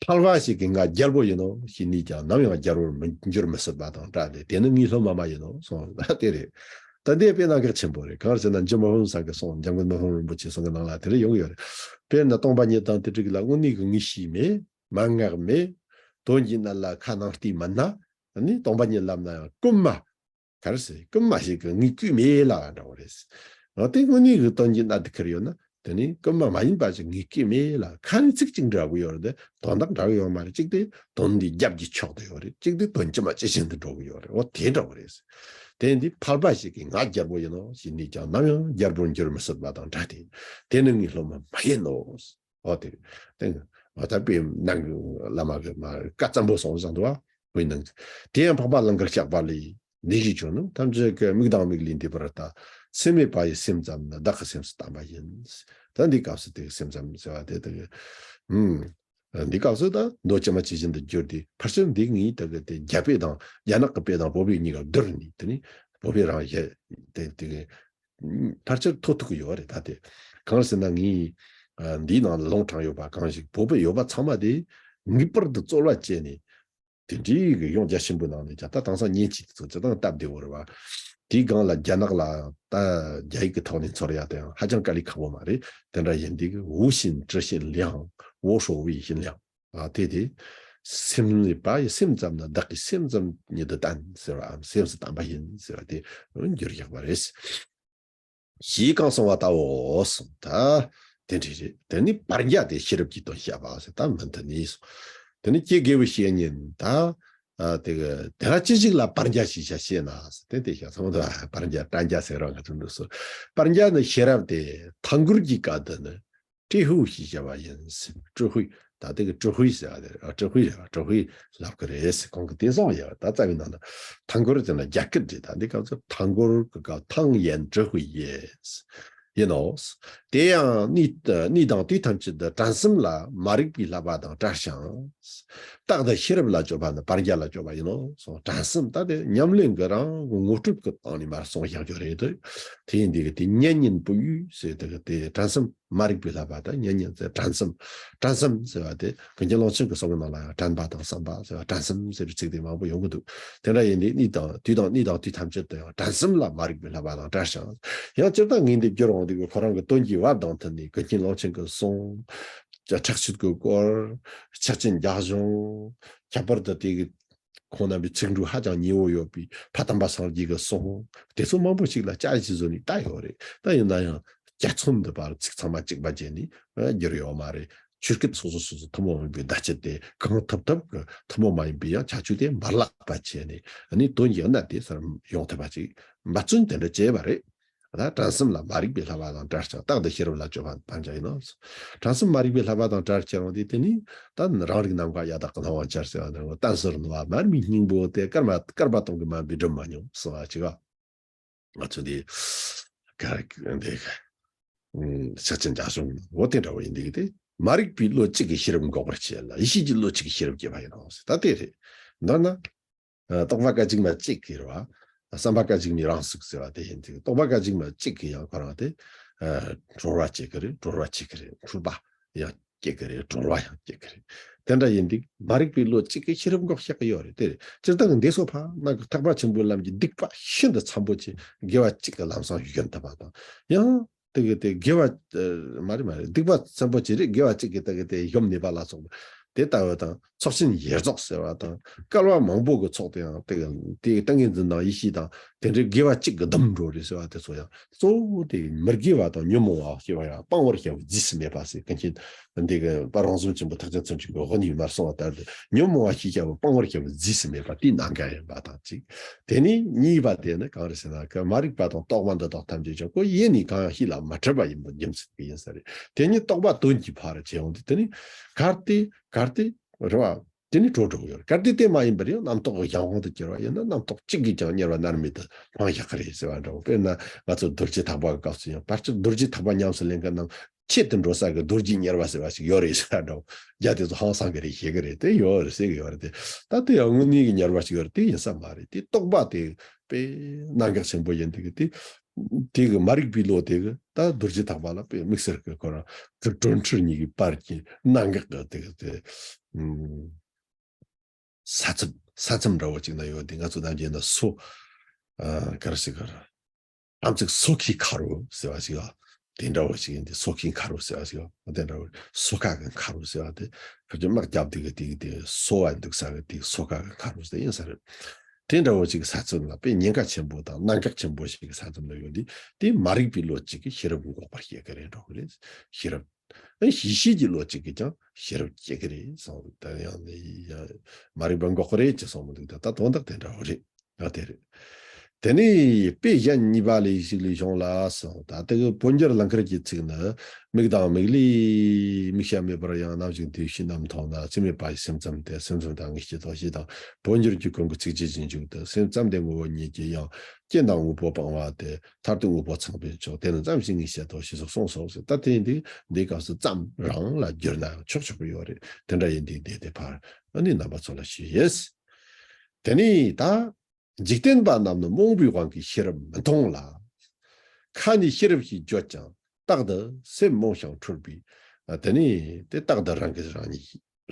ཕལ་པ་ཞིག་གིས་ང་རྒྱལ་པོ་ཡིན་ནོ་ཞེས་ནུས་ཀྱང་ནམ་ཡང་རྒྱལ་པོར་མི་འགྱུར་མི་སྲིད་པ་དང་འདྲ་སྟེ། དེ་ནི་ངའི་སློབ་མ་མ་ཡིན་ནོ་གསུངས། དེ་རེད། ད་འདི་དཔེ་གནད་འགག་ཆེན་པོ་རེད། གང་ཟེར་ན་འཇུ་མི་ཕམ་ས་གི་གསུང་། འཇམ་མགོན་མི་ཕམ་རིན་པོ་ཆེའི་གསུང་གི་ནང་ལ་དེ་འདྲ་ཡོང་གི་ཡོད་རེད། དཔེར་ན་སྟོང་པ་ཉིད་དང་དེ་དྲུག་ལ་དངོས་གནས་ཀྱི་ངེས་ཤེས་མེད། མན་ངག་མེད། དོན་གྱི་གནད་ལ་ཁ་ནང་བལྟས་མིན་ན། ནི་སྟོང་པ་ཉིད་ལབ་ན་ཡང་རྐུན་མ། ག་རེ་ཟེར། རྐུན་མ་ཞིག་གིས་ངའི་རྐུས་མེད་ལབ་འདྲ་བོ་རེད། འོ་དེ་དངོས་གནས་ཀྱི་དོན་གྱི་གནད་དུ་ཁུར་ཡོད་ན། དེ་ནི་རྐུན་མ་མ་ཡིན་པ་ཞིག་ངའི་རྐུས་མེད་ལབ། ཁ་ནས་ཚིག་གཅིག་འདྲ་བོ་ཡོད་རེད་དེ། དོན་དག་འདྲ་བོ་ཡོད་མ་རེད། གཅིག་དེ་དོན་འདི་རྒྱབ་ཀྱི་ཕྱོགས་དུ་ཡོད་རེད། གཅིག་དེ་དོན་ཇི་མ་ཇི་བཞིན་དུ་འགྲོ་གི་ཡོད་རེད། འོ་དེ་འདྲ་བོ་རེད། དེ་འདི་ཕལ་པ་ཞིག་གིས་ང་རྒྱལ་པོ་ཡིན་ནོ་ཞེས་ནུས་ཀྱང་ནམ་ཡང་རྒྱལ་པོར་འགྱུར་མི་སྲིད་པ་དང་འདྲ་སྟེ། དེ་ནི་ངའི་སློབ་མ་མ་ཡིན་ནོ། འོ་དེ་རེད། དེ་འོ་ད་དཔེ་ནང་གི་བླ་མ་གི་མ་བཀའ་བཙན་པོ་གསུངས་བཞག་འདུག་བ། དཔེ་ནང་དེ་ཡང་འཕགས་པ་ལང་ཀར་གཤེགས་པ་ལས། འདི་ཞེས་བྱུང་ནི། ཐམས་ཅད་ཀྱི་མིག་དང་མིག་ལས་འདས་པར་ལྟ། སེམས་མེད་པ་ཡི་སེམས་ཙམ་ནི། བདག་གི་སེམས་སུ་བལྟམས་པ་ཡིན། ད་འདི་སྐབས་སུ་དེ་སེམས་ཙམ་ཟེར་བ་དེ་དེ་གི། ཨུམ། འདི་སྐབས་སུ་ད་མདོ་ཇི་མ་ཇི་བཞིན་དུ་བསྒྱུར་ཏེ། ཕལ་ཆེར་འདི་ངས་དེ་གི་དེ་རྒྱ་དཔེ་དང་རྒྱ་ནག་གི་དཔེ་དང་བོད་པའི་གཉིས་ཀ་བསྡུར་ནས། དེ་ནི་བོད་པའི་རང་བཤད་དེ་དེ་གི་ཕལ་ཆེར་ཐོ་ཐུག་གི་ཡོད་རེད། ད་དེ་གང་ཟེར་ན། ངས་འདིའི་ནང་ལ་ལུང་དྲངས་ཡོད་པ་གང་ཞིག་བོད་པའི་ཡོད་པ་ཚང་མ་དེ་ངེས་པར་དུ་རྩོལ་བ་བྱས་ནས། དེ་འདྲའི་གི་ཡོངས་རྒྱ་ཆེན་པོའི་ནང་ནས་ཀྱང་ད་དེང་སང་མཉེན་ཆས་དེ་ཚོ་སྤྱིར་བཏང་སྟབས་བདེ་བོ་རེད་བ། དེའི་སྒང་ལ་རྒྱ་ནག་ལ་ད་རྒྱ་ཡིག་གི་ཐོག་ནས་འཚོལ་ཡ་དེ་ཡང་ཧ་ཅང་དཀའ་ལས་ཁག་པོ་མ་རེད། དེ་འདྲ་ཡིན་དུས་ཀྱི། 无心之心量，我所谓心量། ཨ་དེ་དེ། སེམས་མེད་པ་ཡི་སེམས་ཙམ་ནི། བདག་གི་སེམས་ཙམ་ཉིད་དུ་བསྟན་ཟེར་བའམ། སེམས་སུ་བལྟམས་པ་ཡིན་ཟེར་བ་དེ་བསྒྱུར་བཞག་པ་རེད། ཞེས་གང་གསུངས་པ་ལྟ་བུའོ་གསུངས། ད་དེ་འདྲ་རེད། དེ་ནི་བར་རྒྱ་སྟེ་ཤེས་རབ་ཀྱི་དོན་བཤད་པ་ཟེར། ད་མུ་མཐུད་ནས་གསུངས། དེ་ནི་ཀྱེ་དགེ་བའི་བཤེས་གཉེན། ད་ཨ་དེ་གི་དེ་ལ་ཅི་ཞིག་ལ་བར་རྒྱ་ཞེས་བྱ་ཞེ་ན་ཟེར། དེ་དེ་བཤད་སོང་། ད་བར་རྒྱ་བྲ་རྒྱ་ཟེར་རོ་ང་ཚོ་འདུག་སོ། བར་རྒྱ་ནི་ཤེས་རབ་སྟེ། ཐང་གུར་གྱི་སྐད་དུ་ནི་ཀྲི་ཧུ་ཞེས་བྱ་བ་ཡིན། ཀྲི་ཧུ། ད་དེ་གི་ཀྲི་ཧུ་ཟེར་བ་དེ་རེད། ཀྲི་ཧུ་ཟེར་བ། ཀྲི་ཧུ་ལབ་ཀྱི་རེད། གོང་གི་དེང་སང་ཡ་ད་རྩ་བའི་ནང་ན་ཐང་གུར་ཟེར་ན་རྒྱ་སྐད་རེད། ད་འདི་སྐབས་སུ་ཐང་གུར་གྱི་སྐབས་ཐང་ཡན་ཀྲི་ཧུ་ཡེ་ཡིན་ནོ། དེ་ཡང་གནས་གནས་དང་དུས་ཐམས་ཅད་དུ་དྲན་གསུམ་ལ་མ་རིག་པའི་བསླབ་པ་དང་བྲལ་ཞིང་། རྟག་ཏུ་ཤེས་རབ་ལ་སྤྱོད་པ་ནི་བར་རྒྱ་ལ་སྤྱོད་པ་ཡིན་ནོ་གསུངས། དྲན་གསུམ་ད་དེ་ཉམས་ལེན་གྱི་རང་གི་ངོ་སྤྲོད་ཀྱི་སྟེང་ནས་མར་གསུངས་བཞག་རྒྱུ་རེད། དེ་ཡིན་དུས་ཀྱི་དེ་ཉན་ཉིན་པུ་ཡུས་ཟེར་དེ་གི་དེ་དྲན་གསུམ། མ་རིག་པའི་བསླབ་པ་དང་ཉན་ཉན་ཟེར། དྲན་གསུམ། དྲན་གསུམ་ཟེར་བ་དེ་གངས་ཅན་ཀློང་ཆེན་གྱི་གསུང་གི་ནང་ལ་ཡང་དྲན་པ་དང་བསམ་པ་ཟེར་བ། དྲན་གསུམ་ཟེར་བའི་ཚིག་དེ་མང་པོ་ཡོང་གི་འདུག་དེ་འདྲ་ཡིན་དུས་གནས་དང་དུས་དང་གནས་དང་དུས་ཐམས་ཅད་དུ་ཡང་དྲན་གསུམ་ལ་མ་རིག་པའི་བསླབ་པ་དང་བྲལ་ཞིང་། ཡང་སྤྱིར་བཏང་ངེས་འདི་བསྒྱུར་འོང་དུས་ཁོ་རང་གི་དོན་གྱི་བབ་དང་མཐུན་ནས་གངས་ཅན་ཀློང་ཆེན་གྱི་གསུང་། ཁྲག་ཆུ་གི་སྐོར། ཕྱག་ཆེན་རྒྱ་གཞུང་། ཁྱད་པར་དུ་དེ་གི་ཁོང་རྣམ་པའི་ཚིག་འབྲུ་ཧ་ཅང་ཉེ་བོ་ཡོད་པའི་ཕ་དམ་པ་སངས་རྒྱས་ཀྱི་གསུང་། དེ་ཚོ་མང་པོ་ཞིག་ལ་བསྐྱར་ཞིབ་བཟོས་ནས་བལྟས་ཡོད་རེད། ད་ཡིན་ན་ཡང་རྒྱ་མཚོ་འདི་པར་ཚིག་ཚང་མ་གཅིག་པ་བྱས་ནས་བསྒྱུར་ཡོད་མ་རེད། ཆོས་སྐད་སོ་སོ་སོ་སོ་ཐུན་མོང་མིན་པའི་བརྡ་སྤྱད་དེ། གང་ཐུབ་ཐུབ་ཀྱི་ཐུན་མོང་མ་ཡིན་པའི་ཡང་ཁྱད་ཆོས་དེ་མ་བརླག་པ་བྱས་ནས། ཨ་ནི་དོན་གྱི་གནད་དེ་ཚུར་ཡོང་ཐུབ་པ་ཅིག་འབད་བརྩོན་དེ་འདྲ་བྱས་པ་རེད། ད་དྲན་གསུམ་ལ་མ་རིག་པའི་བསླབ་པ་དང་བྲལ་ཞིང་། རྟག་ཏུ་ཤེས་རབ་ལ་སྤྱོད་པ་ཐམས་ཅད་ཡིན་ནོ། དྲན་གསུམ་མ་རིག་པའི་བསླབ་པ་དང་བྲལ་ཁྱེར་འོང་དུས་དེ་ནི་ད་རང་རིག་ནམ་མཁའ་ཡང་དག་གི་སྣང་བ་འཆར་ཟེར་བ་འདྲ་བོ། གཏན་སྲིད་རུ་ནུབ་པ་མར་མེའི་སྙིང་པོ་སྟེ། སྐར་མ་སྐར་མ་སྟོང་གི་མ་འབུད་སྒྲིབ་མ་མྱོང་གསུངས་པ་ཅིག་ང་ཚོ་འདི་ག་འདི་ཕྱག་ཆེན་རྒྱ་གཞུང་འོ་དེ་འདྲ་བོ་ཡིན་དུས་དེ། མ་རིག་པའི་བློ་གཅིག་གིས་ཤེས་རབ་འགོག་པར་བྱེད་ལ། ཡེ་ཤེས་ཀྱི་བློ་གཅིག་གིས་ཤེས་རབ་སྐྱེ་བ་ཡིན་ནོ་ཟེར། ད་དེ་རེད། མདོར་ན། རྟོག་པ་སྐད་ཅིག་མ་གཅིག་གིས་རེད་བ། བསམ་པ་སྐད་ཅིག་མའི་རང་གཟུགས་ཟེར་བ་དེ་ཡིན་དུས། རྟོག་པ་སྐད་ཅིག་མ་གཅིག་གིས་ཡང་ཁོ་རང་དེ་གྲོལ་བ་སྐྱེ་གི་རེད། གྲོལ་བ་སྐྱེ་གི་རེད། འཁྲུལ་པ་ཡང་སྐྱེ་གི་རེད། གྲོལ་བ་ཡང་སྐྱེ་གི་རེད། དེ་འདྲ་ཡིན་དུས་མ་རིག་པའི་བློ་གཅིག་གིས་ཤེས་རབ་འགོག་བྱེད་ཀྱི་ཡོད་རེད། དེ་རེད། སྤྱིར་བཏང་གི་འདས་སོ་ཕར་ནང་གི་ཐེག་པ་ཆེན་པོའི་ལམ་གྱི་སྡིག་པ་ཤིན་ཏུ་ཚང་པོ་ཅིག་དགེ་བ་གཅིག་གི་ལམ་སང་ཞིག་ཡོན་ཐུབ་པ་དང་། ཡང་དེ་གི་དེ་དགེ་བ་ཨ་མ་རེད་མ་རེད། སྡིག་པ་ཆེན་པོ་ཅིག་རེད། དགེ་བ་གཅིག་གིས་དེ་གི་དེ་གཞོམ་ནུས་པ་ལ་སོགས་པ་དེ་ལྟ་བུ་དང་། ཚོགས་ཆེན་ཡེ་རྫོགས་ཟེར་བ་དང་། སྐལ་བ་མང་པོ་གི་ཚོགས་དེ་ཡང་དེ་གི་དེ་གི་ཏིང་ངེ་འཛིན་དང་ཡེ་ཤེས་དང་དེ་འདྲའི་དགེ་བ་གཅིག་གིས་བསྡམས་འགྲོ་རེད་ཟེར་བ་དེ་ཚོ་ཡང་གཙོ་བོ་དེ་མི་དགེ་བ་དང་ཉོན་མོངས་པ་སྐྱེ་བ་ཡང་སྤང་བར་བྱ་བའི་རྫས་སུ་མེད་པ་ཟེར། གང་ཕྱིར་འདི་གི་དཔལ་རོང་ཟོམ་ཆེན་པོ་ཐེག་ཆེན་ཚུལ་ཁྲིམས་ཀྱི་དབུ་ནས་མར་གསུངས་པ་ལྟར་དུ། ཉོན་མོངས་པ་ཞེས་བྱ་བ་སྤང་བར་བྱ་བའི་རྫས་སུ་མེད་པ་དེའི་རྣམ་གཞག་ཡིན་པ་དང་གཅིག་དེ་ནས་གཉིས་པ་དེ་ནི་གང་རེད་ཟེར་ན། ཀ་མ་རིག་པ་དང་རྟོག་པ་འདི་དག་ཐམས་ཅད་ཀྱང་ཁོ་ཡེ་ནས་གང་ཡང་ཤེས་ལ་མ་གྲུབ་པ་ཡིན་པ་རྒྱུ་མཚན་གྱིས་ཡིན་ས་རེད། དེ་ཉིད་རྟོགས་པ་དོན་གྱི་ཕ་རོལ་ཕྱིན་འོང་དུས་དེ་ནི་གལ་ཏེ་གལ་ཏེ་རེད་བ། དེ་ནི་གྲོལ་འགྲོ་གི་ཡོད་རེད། གལ་ཏེ་དེ་མ་ཡིན་པར་ཡང་རྣམ་རྟོག་གི་གཞན་དབང་དུ་གྱུར་པ་ཡིན་ན། རྣམ་རྟོག་གཅིག་གིས་ཀྱང་དམྱལ་བ་མནར་མེད་དུ་ལྷུང་བཞག་གི་རེད་ཟེར་བ་འདྲ་བོ། དཔེར་ན་ང་ཚོ་རྡོ་རྗེ་ཐེག་པ་གི་སྐབས་སུ་ཡང་ཕལ་ཆེར་རྡོ་རྗེ་ཐེག་པ་ཉམས་སུ་ལེན་མཁན་རྣམས་ཆེད་དུ་འགྲོ་ས་གི་རྡོ་རྗེ་དམྱལ་བ་ཟེར་བ་ཞིག་ཡོད་རེད་ཟེར་བ་འདྲ་བོ། རྒྱ་དེ་ཚོ་ཧང་སང་གི་རེད། ཤེས་གི་རེད། དེ་ཡོད་རེད། ཟེར་གི་ཡོད་རེད། དེ་ད་དེ་ཡང་དངོས་གནས་ཀྱི་དམྱལ་བ་ཞིག་ཡོད་རེད། དེ་ཡིན་ས་མ་རེད། དེ་རྟོག་པ་དེ་དཔེ་གནད་འགག་ཆེན་པོ་ཡིན་དེ་གི་དེ། དེ་གི་མ་རིག་པའི་བློ་དེ་གི་ད་རྡོ་རྗེ་ཐེག་པ་ལ་དཔེ་དམིགས་བསལ་གི་ཁོ་རང་གི་གྲོལ་འཁྲུལ་གཉིས་ཀྱི་བར་གྱི་གནད་འགག་གི་དེ་གི་དེ། ས་མཚམས་ས་མཚམས་འདྲ་བོ་ཅིག་ན་ཡོད་དེ། ང་ཚོ་ནམ་རྒྱུན་ན་སོ། ཨ་ག་རེ་ཟེར་ག་རེ། དམ་ཚིག་སོ་ཁའི་ཁ་རོ་ཟེར་བ་ཞིག་ཡོད། དེ་འདྲ་བོ་ཞིག་ཡིན་ཏེ། སོ་ཁའི་ཁ་རོ་ཟེར་བ་ཞིག་ཡོད། དེ་འདྲ་བོ་སོ་ཁ་གི་ཁ་རོ་ཟེར་བ་དེ་ཕལ་ཆེར་དམག་རྒྱབ་དེ་གི་དེ་གི་དེ་སོ་བ་འདུག་ས་གི་དེ་སོ་ཁ་གི་ཁ་རོ་ཟེར་ཡིན་ས་རེད། དེ་འདྲ་བོ་ཅིག་གི་ས་མཚམས་ལ་དཔེ་ཉེན་ཁ་ཆེན་པོ་དང་གནད་འགག་ཆེན་པོ་ཞིག་གི་ས་མཚམས་ལ་ཡོད་དེ། དེ་མ་རིག་པའི་བློ་གཅིག་གིས་ཤེས་རབ་འགོག་པར་བྱེད་ཀྱི་རེད་འགྲོ་གི་རེད། ཤེས་རབ། ཨ་ཡེ་ཤེས་ཀྱི་བློ་གཅིག་གིས་ཀྱང་ཤེས་རབ་སྐྱེ་གི་རེད་གསུངས། ད་ཡང་ནི་ཡ་མ་རིག་པ་འགོག་གི་རེད་ཅེས་གསུངས་མི་འདུག་ད་ད་དོན་དག་དེ་འདྲ་བོ་རེད། ཨ་དེ་རེད། དེ་ནས་དཔེ་གཞན་གཉིས་པ་ལས་ཞིག་ལས་བྱུང་ལ་གསུངས། ད་དེ་གི་བོད་འགྱུར་ལང་ཀར་གྱི་ཚིག་ནི། མིག་དང་མིག་ལས་མིག་ཤ་མེད་པར་ཡང་། ནམ་ཞིག་དེ་བཞིན་ནམ་མཐོང་ན། སེམས་མེད་པ་ཡི་སེམས་ཙམ་སྟེ། སེམས་ཙམ་དང་ངེས་ཤེས་དོ་ཞེས་དང་། བོད་འགྱུར་གྱི་ཀུན་གྱི་ཚིགས་བཅད་ཀྱི་མཇུག་ཏུ། སེམས་ཙམ་སྟེ་ངོ་བོ་ཉིད་ཀྱི་དབྱིངས། རྐྱེན་དང་དངོས་པོ་སྤངས་པ་སྟེ། མཐར་ཐུག་དངོས་པོ་ཚངས་པའི་མཆོག་དེ་ནི་ཙམ་ཞིག་ངེས་ཤེས་དོ་ཞེས་སོགས་གསུངས་སོ་ཟེར། ད་དེ་འདི་འདིའི་སྐབས་སུ་ཙམ་རང་ལ་བསྒྱུར་ན་ཆོག་ཆོག་གི་ཡོད་རེད། དེ་འདྲ་ཡིན་དུས་འདི་དེ་ཕར་ཨ་ནི་རྣམ་པ་ཚོ་ལ་ཞུས་ཡིན། དེ་ནས་ད་འཇིག་རྟེན་པ་རྣམས་ནི་རྨོངས་པའི་དབང་གིས་ཤེས་རབ་མི་མཐོང་ལ། ཁ་ནས་ཤེས་རབ་ཞེས་བརྗོད་ཀྱང་། རྟག་ཏུ་སེམས་རྨོངས་ཤིང་འཁྲུལ་པའི། དེ་ནས་དེ་རྟག་ཏུ་རང་གིས་རང་ཉིད་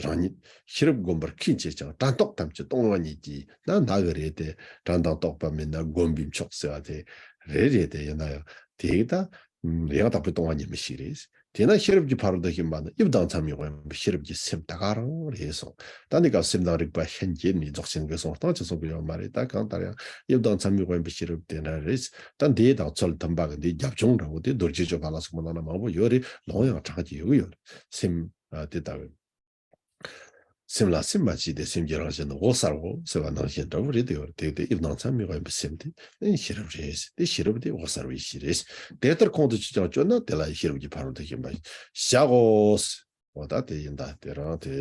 རང་ཉིད་ཤེས་རབ་བསྒོམ་པར་མཁས་ཆེ་ཀྱང་། དྲན་རྟོག་ཐམས་ཅད་སྟོང་པ་ཉིད་ཀྱིས་ན་ན་གི་རེད་དེ། དྲན་དང་རྟོག་པ་མེད་ན་བསྒོམ་པས་མཆོག་ཟེར་བ་དེ་རེད་རེད་དེ། ཡིན་ན་ཡང་དེ་ད་ཡང་དག་པའི་སྟོང་པ་ཉིད་མི་ཤེས་རེད། དེས་ན་ཤེས་རབ་ཀྱི་ཕ་རོལ་ཏུ་ཕྱིན་པ་ནི་དབྱིབས་དང་མཚན་མས་དབེན་པའི་ཤེས་རབ་ཀྱི་སེམས་ད་ག་རང་རེད་གསུངས། ད་འདི་སྐབས་སེམས་དང་རིག་པ་ཤན་འབྱེད་ནས་རྫོགས་ཆེན་གྱི་གསུང་སྟངས་ཀྱི་གསུང་གི་ཡོད་མ་རེད། ད་གང་ལྟར་ཡང་དབྱིབས་དང་མཚན་མས་དབེན་པའི་ཤེས་རབ་དེ་འདྲ་རེད། ད་འདི་དང་ཚུལ་མཐུན་པ་གི་འདི་རྒྱབ་ལྗོངས་འདྲ་བོ་དེ་རྡོ་རྗེ་གཅོད་པ་ལ་སོགས་པ་ནང་ན་མང་པོ་ཡོད་རེད། ལུང་ཡང་དྲངས་ཀྱི་ཡོད་ཀྱི་ཡོད་རེད། སེམས་ཨ་དེ་ལྟ་བུའི། སེམས་ལ་སེམས་མ་མཆིས་ཏེ། སེམས་ཀྱི་རང་བཞིན་ནི་དབུགས་གསལ་བའོ་ཟེར་བ་ནང་བཞིན་འདྲ་བོ་རེད་དེ། ཡོད་དེ་དེ་དབྱིབས་དང་མཚན་མས་དབེན་པའི་སེམས་དེ་ནི་ཤེས་རབ་རེད། དེ་ཤེས་རབ་དེ་དབུགས་གསལ་བའི་གཞི་རེད། དེ་ལྟར་ཁོང་དུ་ཆུད་ཀྱང་གཅོད་ན། དེ་ལ་ཡང་ཤེས་རབ་ཀྱི་ཕ་རོལ་ཏུ་ཕྱིན་པ་བཞག་གོ། འོ་ད་དེ་ཡིན་ད། དེ་རང་དེ་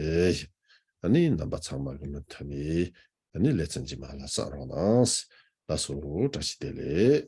ཨ་ནི་རྣམ་པ་ཚང་མ་གི་མུ་མཐུད་ནས་ཨ་ནི་ལེ་ཚན་རྗེས་མ་ལ་གསན་རོགས་གནང་། ལགས་སོ། བཀྲ་ཤིས་བདེ་ལེགས།